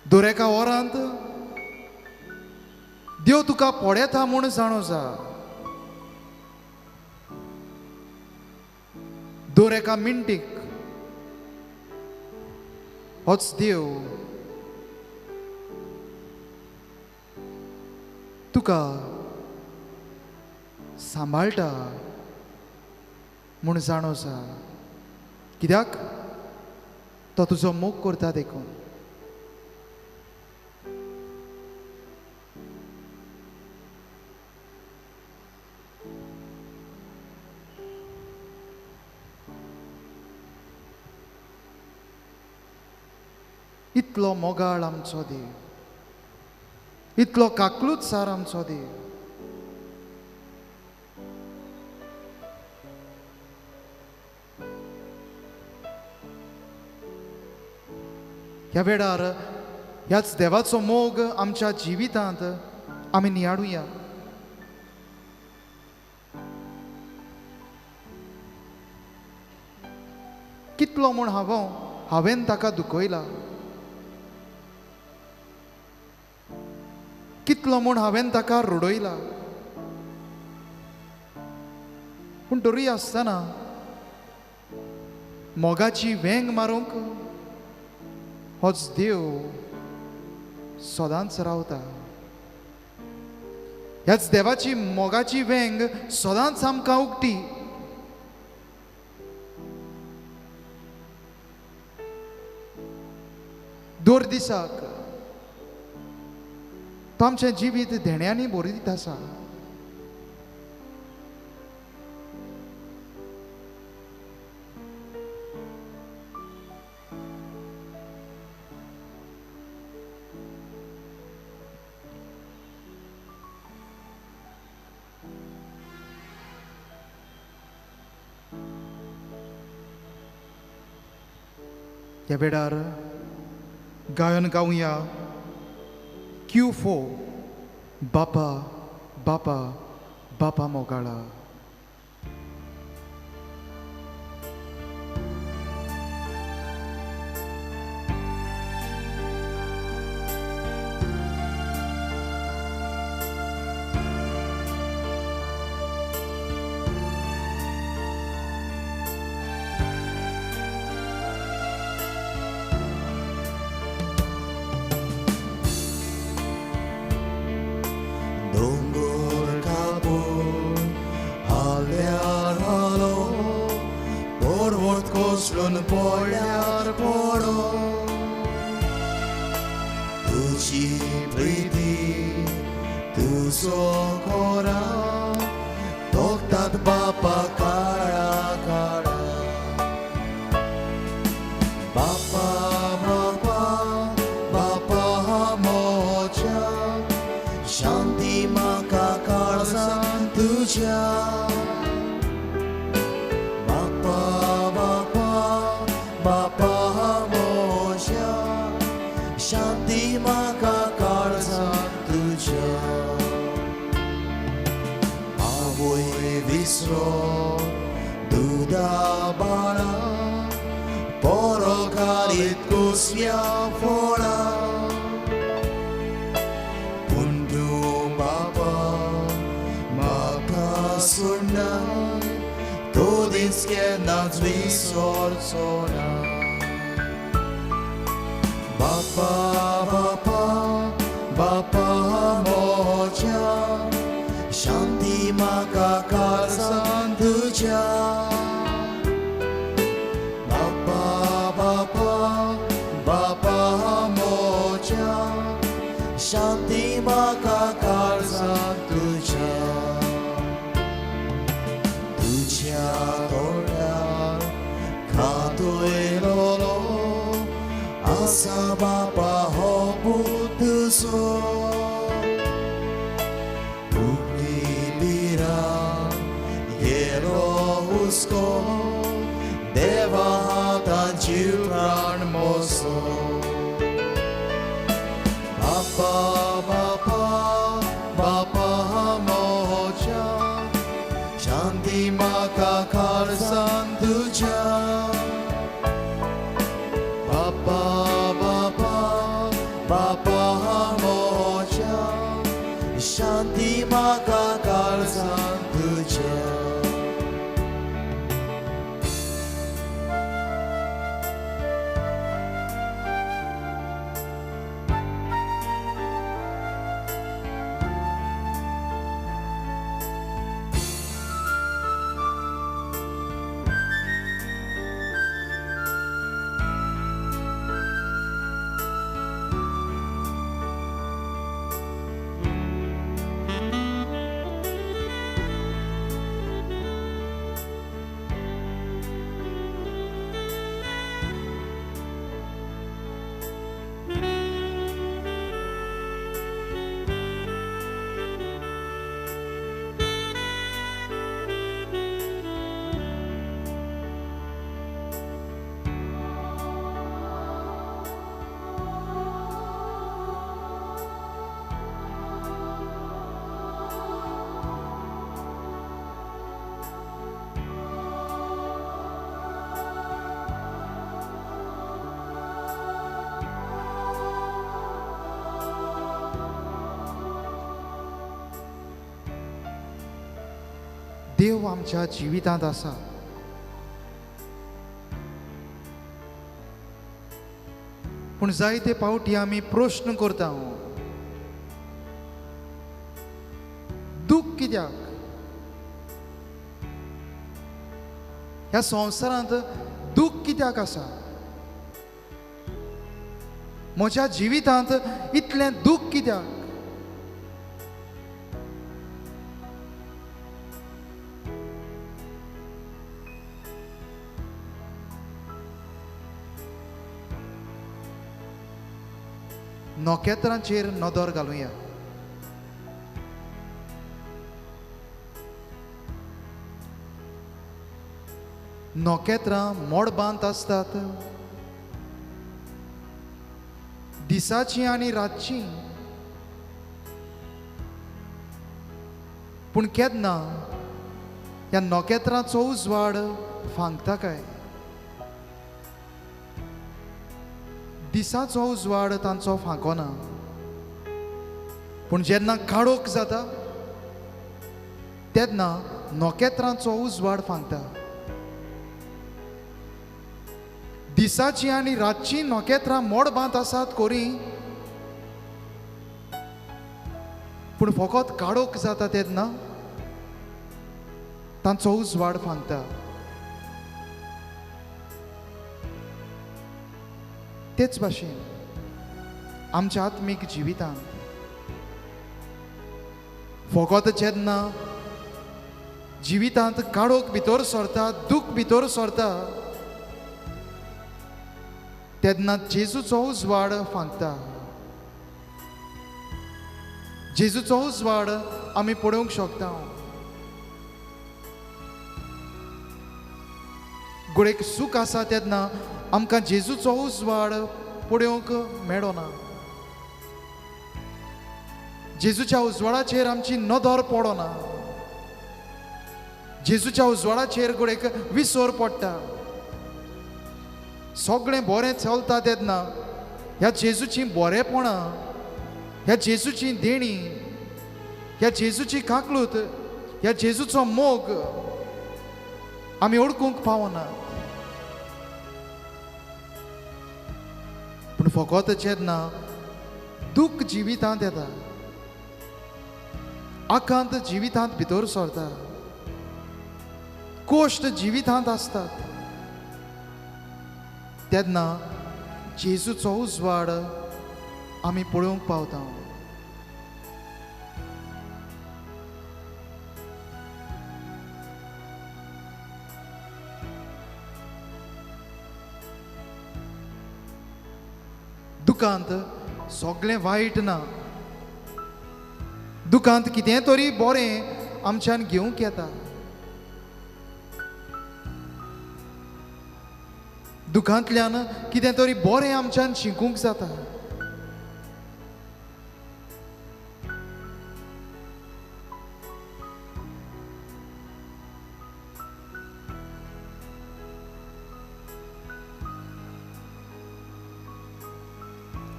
दर एका वरांत देव तुका पळयता म्हूण जाणो जा. दर एका मिनटीक होच देव तुका सांबाळटा म्हूण जाणो जा. कित्याक तो तुजो मोग करता देखून. इतलो मोगाळ आमचो देव, इतलो काकलूत सार आमचो देव. ह्या वेळार ह्याच देवाचो मोग आमच्या जिवितांत आमी नियाळुया. कितलो म्हूण हांवें ताका दुखयला, कितलो म्हूण हांवें ताका रडयला, पूण तरूय आसतना मोगाची वेंग मारूंक होच देव सदांच रावता. ह्याच देवाची मोगाची वेंग सदांच आमकां उगटी. दर दिसाक तो आमचें जिवीत धेण्यांनी भरीत आसा. ह्या वेळार गायन गावया Q4 बापा बापा बापा मोगाळा. पोळ्यार पोडो तुजी प्रिती तुजो कोरा तोखतात बापा काळा काळा. बापा बापा बापा मोज्या शांती म्हाका काळजान तुज्या. शांती म्हाका काळजान तुज्या. आवय विसरो दुदा बाळा पोरो घालीत कुसल्या फोळा, पूण तूं बापा म्हाका सोडना, तो दीस केन्नाच विसरचो ना. बापा बापा बापा मोज्या शांती म्हाका काळजान तुज्या. बापा बापा बापा मोज्या शांती म्हाका काळजान तुज्या. तुज्या तोंडार खातयलोलो आसा बापा हो पूत तुजो. उगडी बिरां गेलो हुस्को देवा हातान जीव प्राण मोसो. बापा बापा बापा मोज्या शांती म्हाका काळजान तुज्या. बापा बापा बापा मोज्या शांती म्हाका काळजान तुज्या. देव आमच्या जिवितांत आसा. पूण जायते पावटी आमी प्रश्न करता, दूख कित्याक? ह्या संवसारांत दूख कित्याक आसा? म्हज्या जिवितांत इतलें दूख कित्याक? नखेत्रांचेर नदर घालुया. नखेत्रां मळबांत आसतात, दिसाचीं आनी रातचीं. पूण केन्ना ह्या नखेत्रांचो उजवाड फांकता काय? दिसाचो उजवाड तांचो फांकोना, पूण जेन्ना काळोख जाता तेन्ना नखेत्रांचो उजवाड फांकता. दिसाची आनी रातची नखेत्रां मळबांत आसात कोरी, पूण फकत काळोख जाता तेन्ना तांचो उजवाड फांकता. तेच भाशेन आमच्या आत्मीक जिवितांत फकत जेन्ना जिवितांत काळोख भितर सरता, दूख भितर सरता, तेन्ना जेजूचो उजवाड फांकता. जेजूचो उजवाड आमी पळोवंक शकता. गोडेक सूख आसा तेन्ना आमकां जेजूचो उजवाड पळोवंक मेळना. जेजूच्या उजवाडाचेर आमची नदर पडना. जेजूच्या उजवाडाचेर गोडेक विसर पडटा. सगळें बरें चलता तेन्ना ह्या जेजूची बरेपणां, ह्या जेजूची देणी, ह्या जेजूची काकलूत, ह्या जेजूचो मोग आमी ओळखूंक पावना. पूण फकत जेन्ना दूख जिवितांत येता, आकांत जिवितांत भितर सरता, कोश्ट जिवितांत आसतात, तेन्ना जेजूचो उजवाड आमी पळोवंक पावता. दुकांत सगळें वायट ना, दुकांत कितें तरी बरें आमच्यान घेवंक येता. दुकांतल्यान कितें तरी बरें आमच्यान शिकूंक जाता.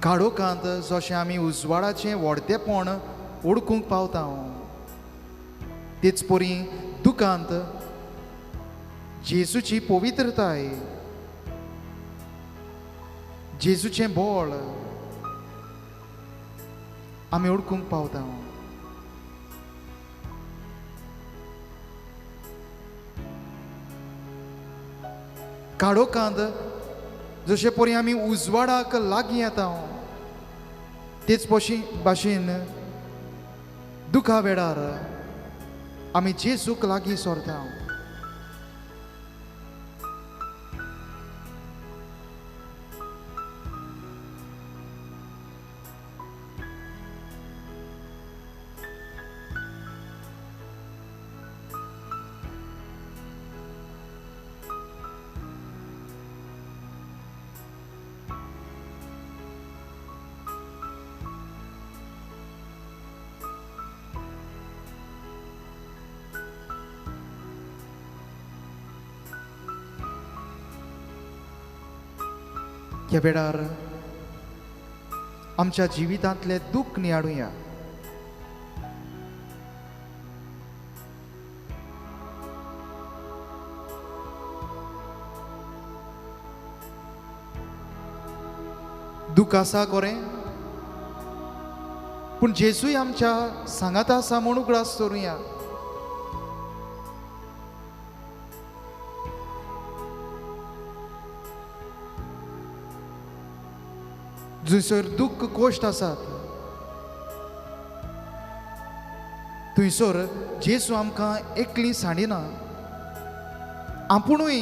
काळोखांत जशें आमी उजवाडाचें व्हडतेपण ओळखूंक पावता, तेच परी दुकांत जेजूची पवित्रताय, जेजूचें बळ आमी ओळखूंक पावता. काळोखांत जशे परी आमी उजवाडाक लागीं येता, तेच भाशेन दुखा वेळार आमी जेजूक लागीं सरता. ह्या वेळार आमच्या जिवितांतले दुःख नियाळुया. दुख आसा कोरें, पूण जेजूय आमच्या सांगाता आसा म्हूण उगडास दवरुया. जंयसर दुख्ख कोश्ट आसात थंयसर जेजू आमकां एकली सांडिना, आपुणूय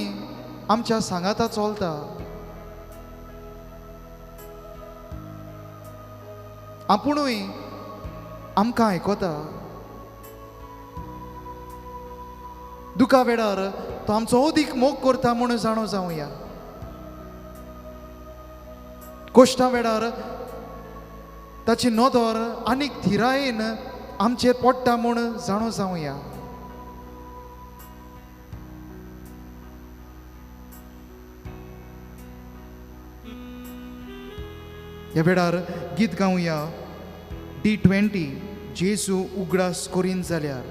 आमच्या सांगाता चलता. आपुणूय आमकां आयकता. दुखा वेळार तो आमचो अदीक मोग करता म्हूण जाणो जावया. कोश्टा वेळार ताची नदर आनीक थिरायेन आमचेर पडटा म्हूण जाणो जावया. ह्या वेळार गीत गावया D20 जेजू उगडास करीन जाल्यार.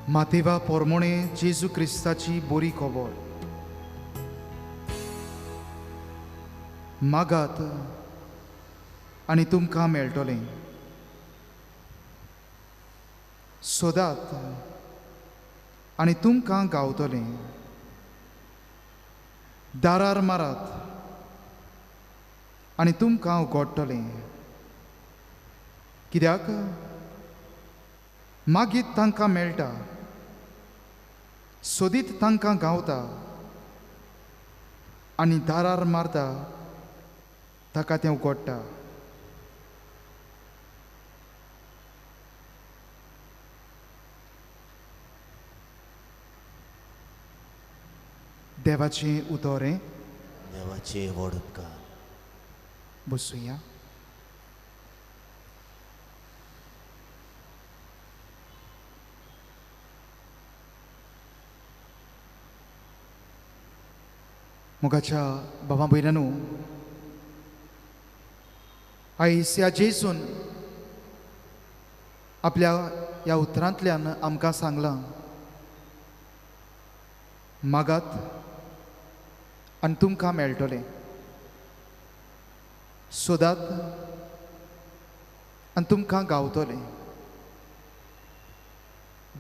मातेवा पोरमोणे जेजू क्रिस्ताची बोरी खबर. मागात आनी तुमकां मेळटलें, सोदात आनी तुमकां गावतलें, दारार मारात आनी तुमकां उगडटलें. कित्याक मागीर तांकां मेळटा, सोदीत तांकां गावता आनी दारार मारता ताका तें उगडटा. देवाचें उतर हें, देवाचें व्हड उपकार. बसुया. मोगाच्या बाबा भयणांनो, आयज ह्या जेजून आपल्या ह्या उतरांतल्यान आमकां सांगलां, मागात आनी तुमकां मेळटलें, सोदात आनी तुमकां गावतलें,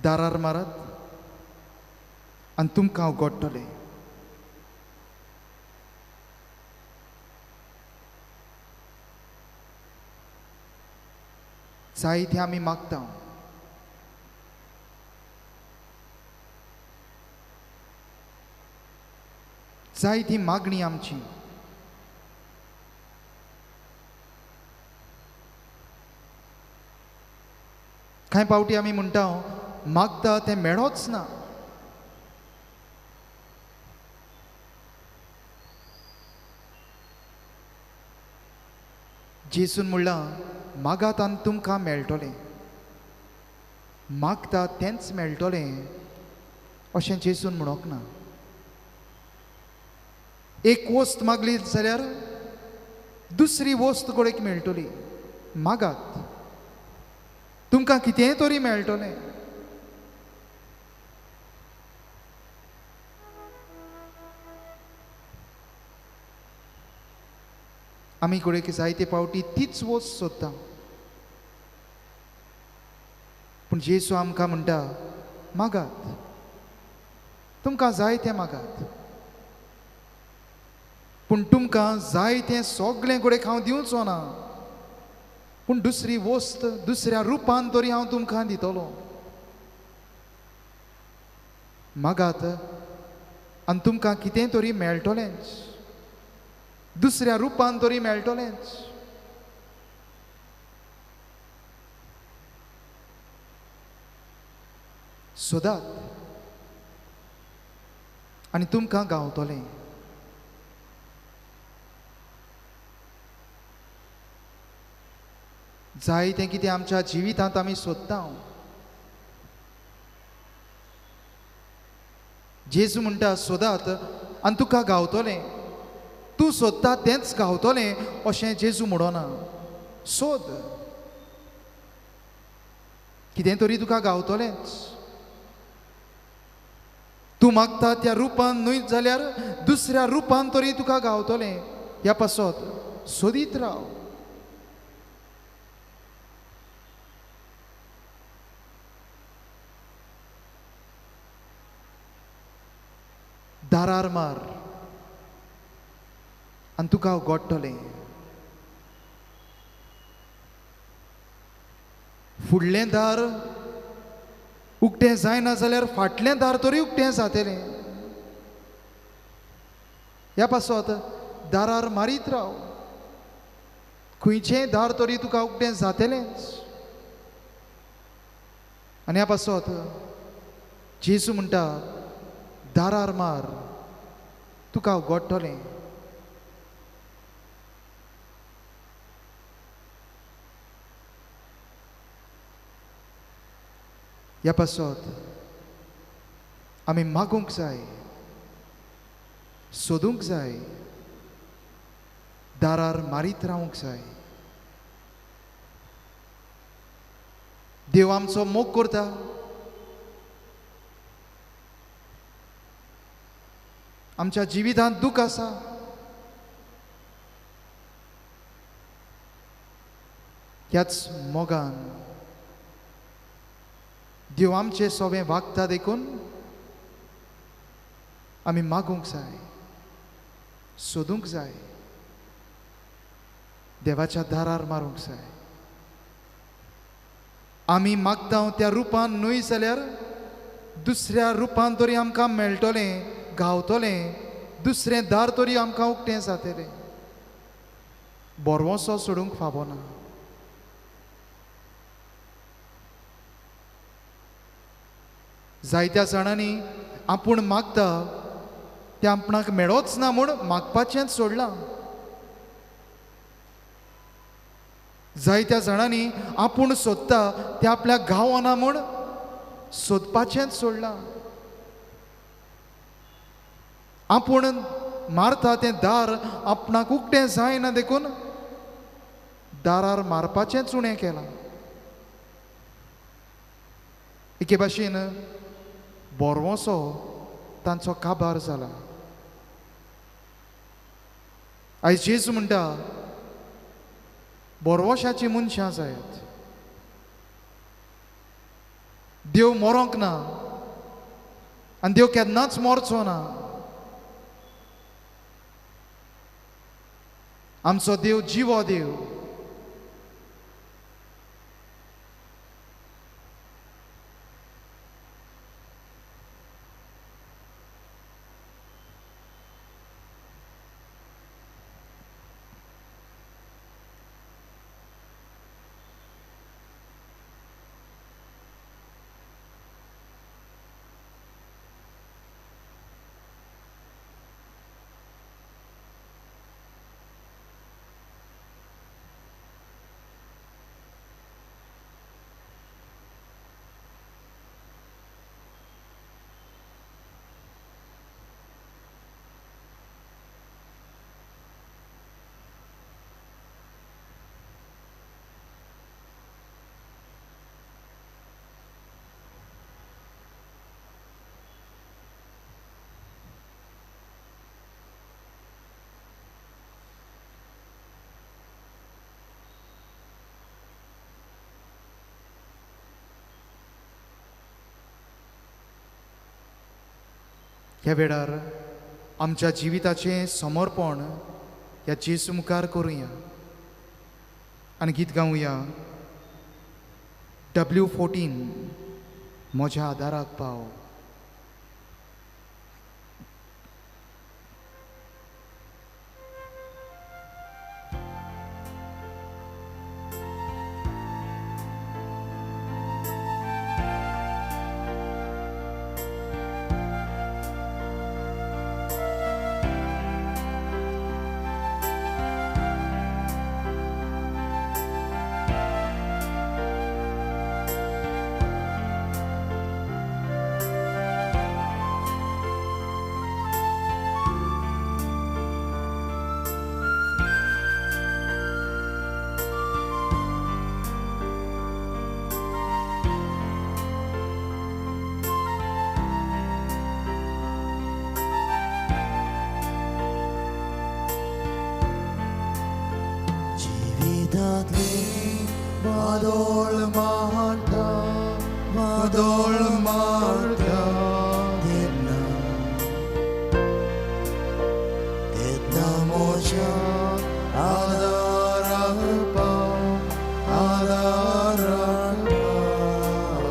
दारार मारात आनी तुमकां उगडटलें। जायते आमी मागता, जायती मागणी आमची, कांय पावटी आमी म्हणटा मागता तें मेळोच ना। जेजून म्हणलां मागात आनी तुमकां मेळटलें, मागता तेंच मेळटलें अशें जेजून म्हणूंक ना। एक वस्त मागली जाल्यार दुसरी वस्त गोडेक मेळटली। मागात, तुमकां कितेंय तरी मेळटलें। आमी गोडेक जायते पावटी तीच वस्त सोदता, पूण जेजू आमकां म्हणटा मागात, तुमकां जाय तें मागात, पूण तुमकां जाय तें सगळें गोडेक हांव दिवचो ना, पूण दुसरी वस्त दुसऱ्या रुपान तरी हांव तुमकां दितलो। मागात आनी तुमकां कितें तरी मेळटलेंच, दुसऱ्या रुपान तरी मेळटलेंच। सोदात आनी तुमकां गावतलें। जाय तें कितें आमच्या जिवितांत आमी सोदता। जेजू म्हणटा सोदात आनी तुका गावतलें, तूं सोदता तेंच गावतलें अशें जेजू म्हणना। सोद, कितें तरी तुका गावतलेंच। तूं मागता त्या रुपान न्हय जाल्यार दुसऱ्या रुपान तरी तुका गावतलें। ह्या पासत सोदीत राव। दारार मार आनी तुका उगडटलें। फुडलें दार उक्तें जायना जाल्यार फाटलें दार तरी उक्तें जातलें। ह्या पासत दारार मारीत राव, खंयचें दार तरी तुका उक्तें जातलेंच। आनी ह्या पासत जेजू म्हणटा दारार मार, तुका उगडटलें। ह्या पासत आमी मागूंक जाय, सोदूंक जाय, दारार मारीत रावंक जाय। देव आमचो मोग करता, आमच्या जिवितांत दूख आसा, ह्याच मोगान देव आमचे सोबें वागता देखून आमी मागूंक जाय, सोदूंक जाय, देवाच्या दारार मारूंक जाय। आमी मागता त्या रुपान न्हय जाल्यार दुसऱ्या रुपान तरी आमकां मेळटलें, गावतलें, दुसरें दार तरी आमकां उक्तें जातलें। बरवसो सोडूंक फावना। जायत्या जाणांनी आपूण मागता तें आपणाक मेळोच ना म्हूण मागपाचेंच सोडलां। जायत्या जाणांनी आपूण सोदता तें आपल्याक गावना म्हूण सोदपाचेंच सोडलां। आपूण मारता तें दार आपणाक उक्तें जायना देखून दारार मारपाचें चुणें केलां. एके भाशेन बोरवोसो तांचो काबार जाला. आयज जेजू म्हणटा बोरवोशाची मनशां जायात. देव मरोंक ना आनी देव केन्नाच मरचो ना. आमचो देव जिवो देव. ह्या वेळार आमच्या जिविताचें समर्पण ह्या जेजू मुखार करुया आनी गीत गावया W14 म्हज्या आदाराक पाव. वादोळ मारता वादोळ मारता तेन्ना तेन्ना म्हज्या आदाराक पाव आदाराक पाव.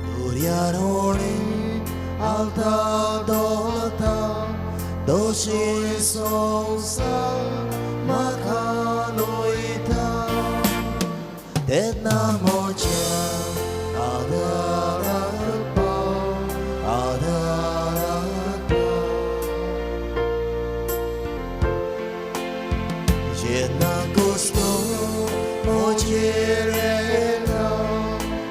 दर्यार होळी आलता दोलता दोशी संवसार म्हाका लोयता तेन्ना म्हज्या आदाराक पाव आदाराक पाव. जेन्ना कुस्तो म्हजेर येता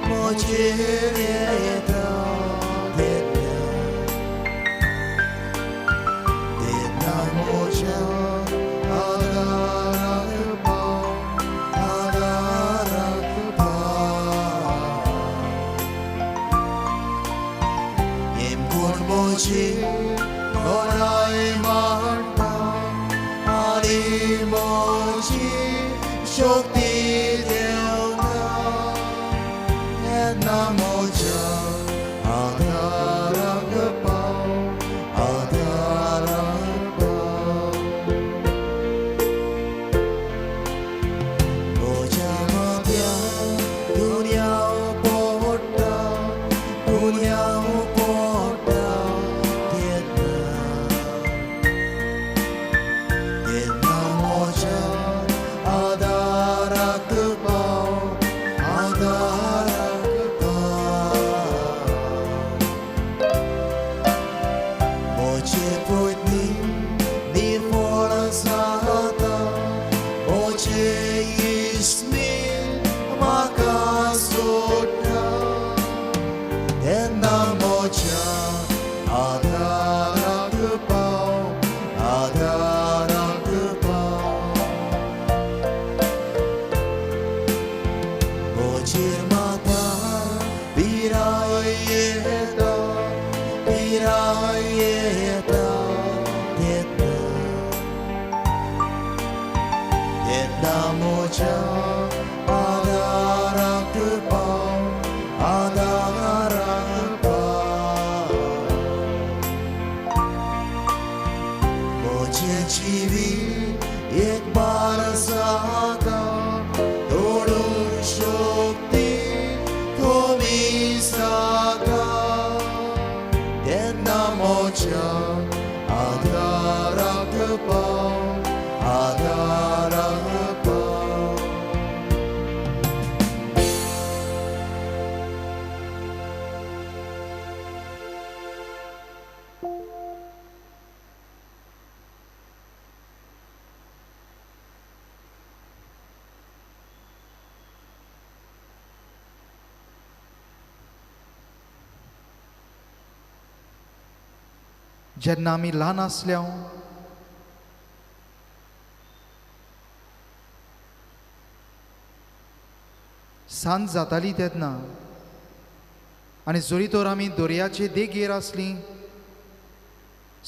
म्हजेर येता तेन्ना तेन्ना म्हज्या आदाराक पाव आदाराक पाव. हेमकोण म्हजी लढाय मांडटा आनी म्हजी शक्ती देवता तेन्ना म्हज्या आदाराक पाव आदाराक पाव. म्हज्या माथ्यार दुनिया पडटा दुनिया पडटा तेन्ना तेन्ना म्हज्या आदाराक पाव. आदाराक पाव, आदाराक पाव. म्हजेर माता पिराय येता, पिराय येता तेन्ना, तेन्ना म्हज्या आदाराक पाव, आदाराक पाव. म्हजें जिवीत एक बार जाता, तोडूंक शक्ती कमी जाता, तेन्ना म्हज्या आदाराक पाव, आदाराक पाव. जेन्ना आमी ल्हान आसल्या सांज जाताली तेन्ना आनी जरी तर आमी दर्याचे देगेर आसलीं,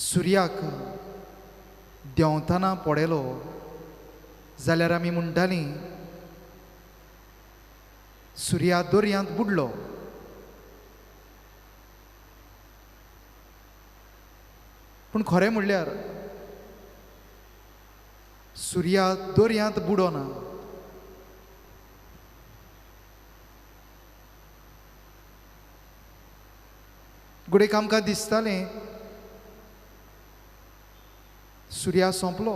सुर्याक देंवतना पळयलो जाल्यार आमी म्हणटालीं सुर्या दर्यांत बुडलो. पूण खरें म्हणल्यार सुर्या दर्यांत बुडोना. घडयेक आमकां दिसतालें सुर्या सोंपलो,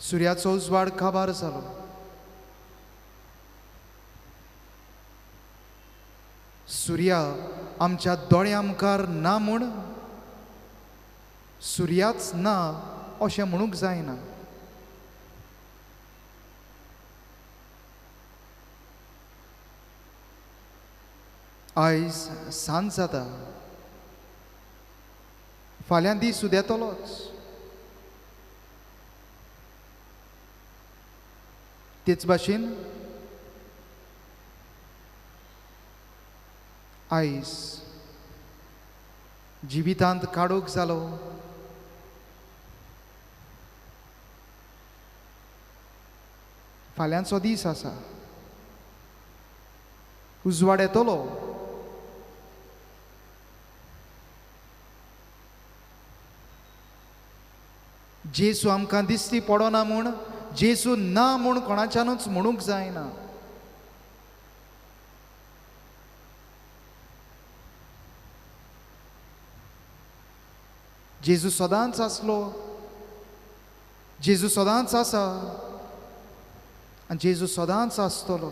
सुर्याचो उजवाड काबार जालो. सुर्या आमच्या दोळ्यां मुखार ना म्हूण सुर्याच ना अशें म्हणूंक जायना. आयज सांज जाता, फाल्यां दीस उदेतलोच. तेच भाशेन आयज जिवितांत काडूक जालो, फाल्यांचो दीस आसा, उजवाड येतलो. जेजू आमकां दिसती पडना म्हूण, जेजू ना म्हूण कोणाच्यानूच म्हणूंक जायना. जेजू सदांच आसलो, जेजू सदांच आसा आनी जेजू सदांच आसतलो.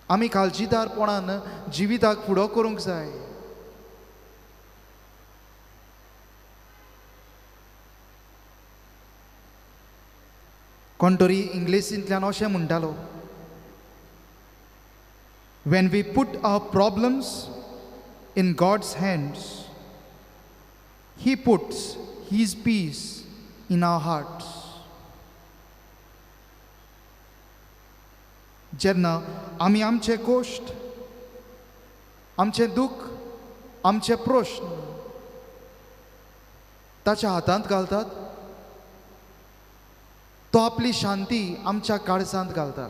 आमी काळजीदारपणान जिविताक फुडो करूंक जाय. कोण तरी इंग्लिशींतल्यान अशें म्हणटालो, When we put our problems in God's hands, He puts His peace in our hearts. जेन्ना आमी आमचे कोश्ट, आमचें दुख्ख, आमचे प्रश्न ताच्या हातांत घालतात, तो आपली शांती आमच्या काळजांत घालता.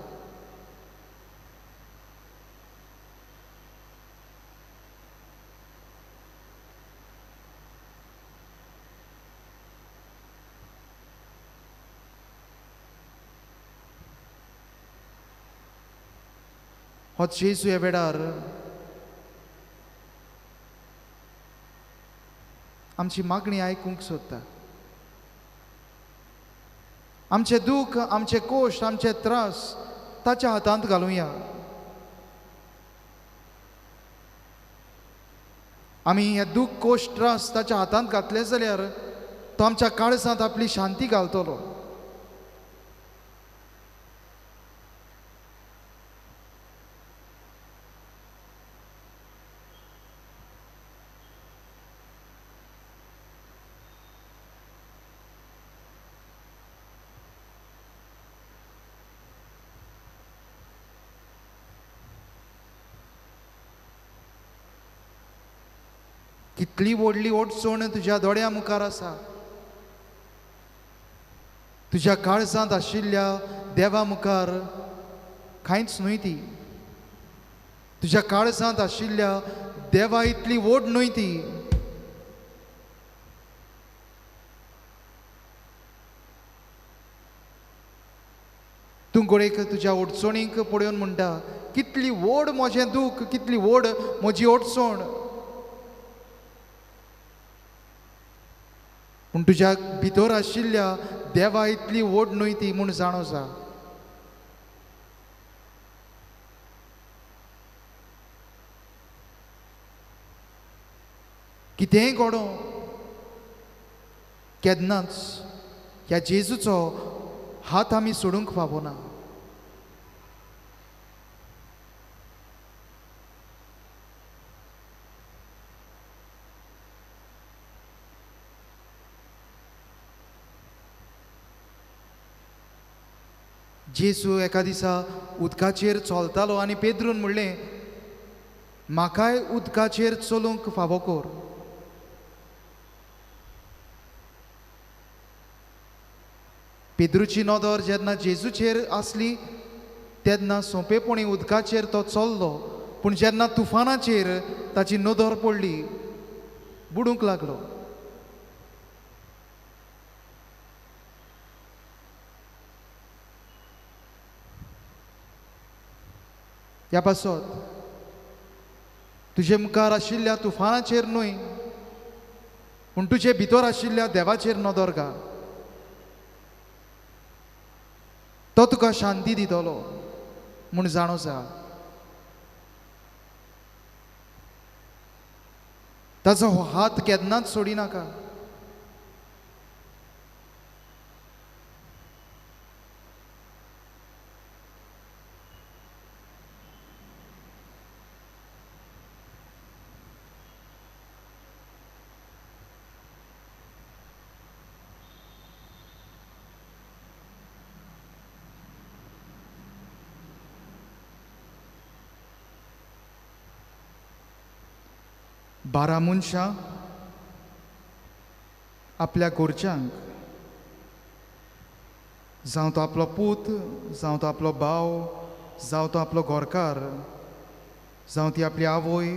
हो जेजू ह्या वेळार आमची मागणी आयकूंक सोदता. आमचें दुख्ख, आमचे कोश्ट, आमचे त्रास ताच्या हातांत घालुया. आमी हे दुख्ख, कोश्ट, त्रास ताच्या हातांत घातले जाल्यार तो आमच्या काळजांत आपली शांती घालतलो. कितली व्हडली अडचण तुज्या दोळ्या मुखार आसा, तुज्या काळजांत आशिल्ल्या देवा मुखार कांयच न्हय ती। तुज्या काळजांत आशिल्ल्या देवा इतली व्हड न्हय ती। तूं घडयेक तुज्या अडचणींक पळोवन म्हणटा, कितली व्हड म्हजें दूख, कितली व्हड म्हजी अडचण। पूण तुज्या भितर आशिल्ल्या देवा इतली व्हड न्हय ती म्हूण जाणो जा। कितेंय घडों, केन्नाच ह्या जेजूचो हात आमी सोडूंक फावना। जेजू एका दिसा उदकाचेर चलतालो आनी पेद्रून म्हणलें, म्हाकाय उदकाचेर चलूंक फावो कर। पेद्रूची नदर जेन्ना जेजूचेर आसली तेन्ना सोंपेपणी उदकाचेर तो चल्लो, पूण जेन्ना तुफानाचेर ताची नदर पडली बुडूंक लागलो। ह्या पासत तुजे मुखार आशिल्ल्या तुफानाचेर न्हय, पूण तुजे भितर आशिल्ल्या देवाचेर नदर घाल। तो तुका शांती दितलो म्हूण जाणो जा। ताचो हात केन्नाच सोडिनाका। बारा मनशां आपल्या घरच्यांक, जावं तो आपलो पूत, जावं तो आपलो भाव, जावं तो आपलो घरकार, जावं ती आपली आवय,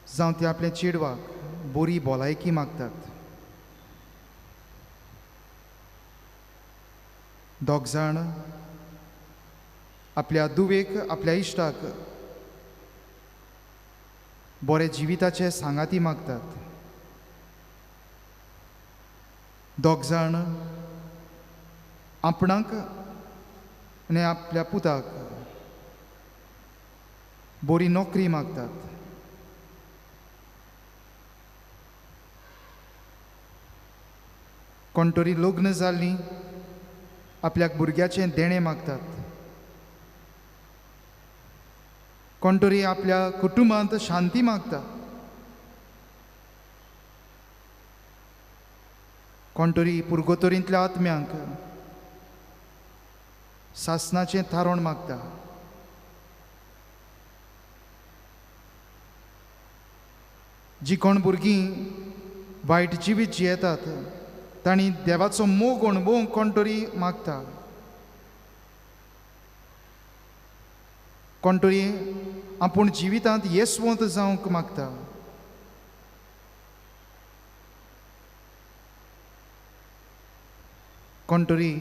जावं ती आपल्या चेडवाक बरी भलायकी मागतात। दोग जाण आपल्या दुवेक, आपल्या इश्टाक बरे जिविताचे सांगाती मागतात। दोग जाण आपणाक आनी आपल्या पुताक बरी नोकरी मागतात। कोण तरी लग्न जाल्लीं आपल्याक भुरग्याचें देणें मागतात। कोण तरी आपल्या कुटुंबांत शांती मागता। कोण तरी पुर्गोतोरींतल्या आत्म्यांक सासनाचें थारण मागता। जी कोण भुरगीं वायट जिवीत जियेतात तांणी देवाचो मोग अणभवूंक कोण तरी मागता। कोण तरी आपूण जिवितांत येसवंत जावंक मागता। कोण तरी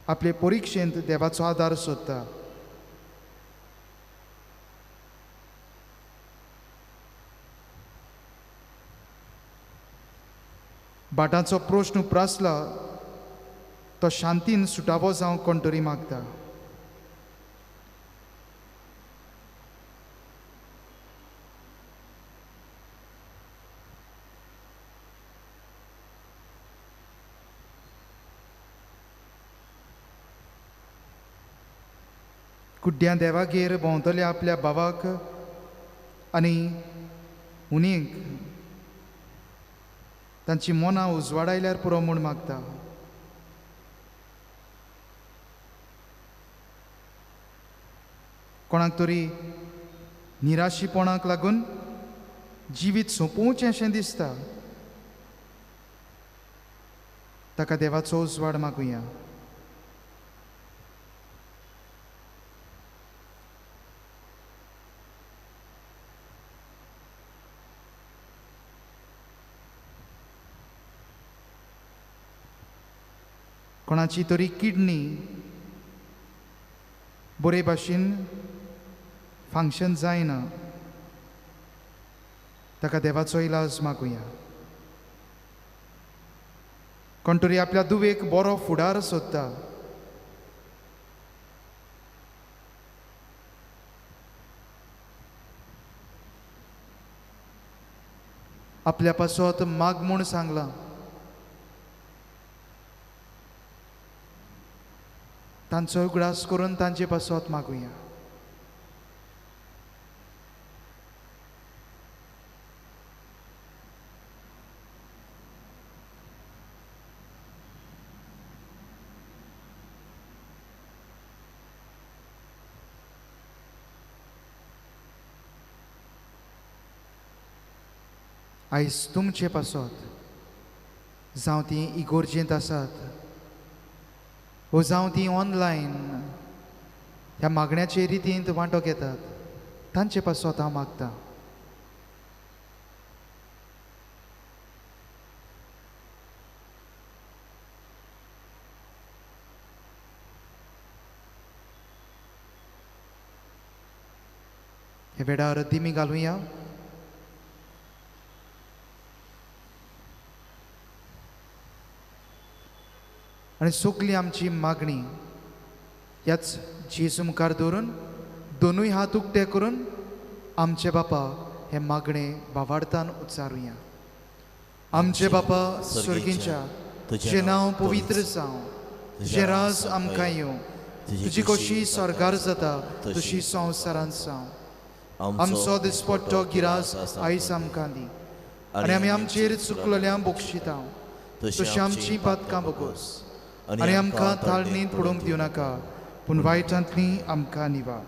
आपले परिक्षेंत देवाचो आदार सोदता। भाटांचो प्रश्न उप्रासला तो शांतीन सुटावो जावंक कोण तरी मागता। कुड्ड्यां देवागेर भोंवतले आपल्या भावाक आनी हुनयेक तांची मनां उजवाडायल्यार पुरो म्हूण मागता। कोणाक तरी निराशीपणाक लागून जिवीत सोंपोवचें अशें दिसता, ताका देवाचो उजवाड मागुया. कोणाची तरी किडनी बरे भाशेन फंक्शन जायना, ताका देवाचो इलाज मागुया. कोण तरी आपल्या दुवेक बरो फुडार सोदता, आपल्या पासत माग म्हूण सांगलां, तांचो उगडास करून तांचे पासत मागुया. आयज तुमचे पासत, जावं ती इगोर्जेंत आसात वो जावं ती ऑनलायन ह्या मागण्याचे रितींत वांटो घेतात, तांचे पासत हांव मागता. हे वेळार दिमी घालुया. आनी सगली आमची मागणी ह्याच जेजू मुखार दवरून दोनूय हात उक्ते करून आमचे बापा हे मागणे भावार्थान उच्चारुया. आमचे बापा स्वर्गींच्या, तुजें नांव पवित्र जावं, तुजें राज आमकां येवं, तुजी कशी स्वर्गार जाता तशी संवसारांत जावं. आमचो दिसपट्टो गिरास आयज आमकां दी आनी आमी आमचेर चुकलेल्यांक बक्षिता तशी आमची पातकां बगोस आनी आमकां ताळणींत पडूंक दिवं नाका, पूण वायटांतली आमकां निवार.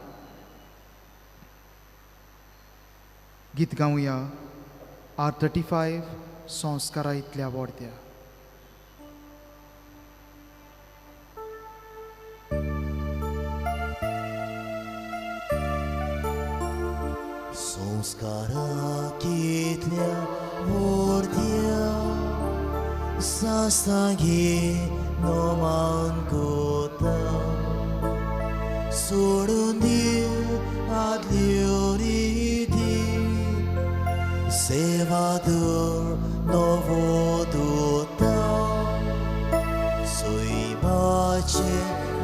गीत गावया R35 संस्कारा इतल्या व्हडत्या. संस्कारा कितल्या व्हडत्या सासांगी नोमान कोता, सोडून दी आदल्यो रिती, सेवा दूर नवो दुता, सैमाचे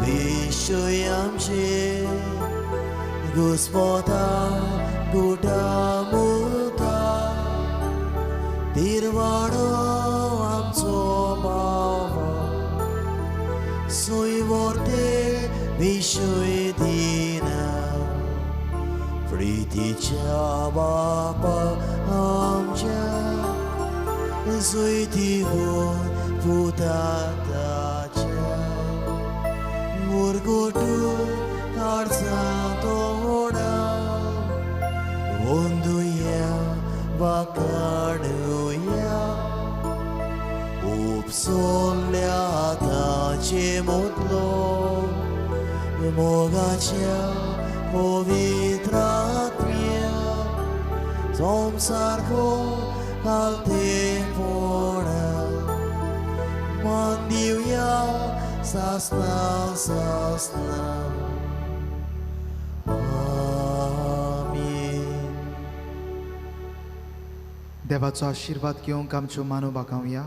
विशय आमचे घुस्पता गुटा मुता, तिरवाडो आमचो बाबा, सुयवर्ते विशय दिना, प्रितीच्या बापा आमच्या जैतिवून पुता ताच्या, मुरगुटू काळजा तोडा, वंदुया वाकाणुया, उपसोल्या ताचे मोतलो, मोगाच्या पवित्रात्म्या, संवसारको खालतेपणा, मान दिवया सासना सासना. आमेन. देवाचो आशिर्वाद घेवंक आमच्यो मानो बागावया.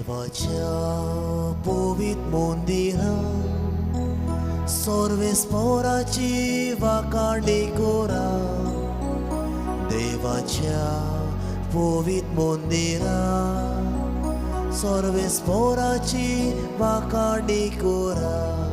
देवाच्या पवित मंदिरा सर्वेस्पोराची वाकाणी कोरा. देवाच्या पवित मंदिरा सर्वेस्पोराची वाकाणी कोरा.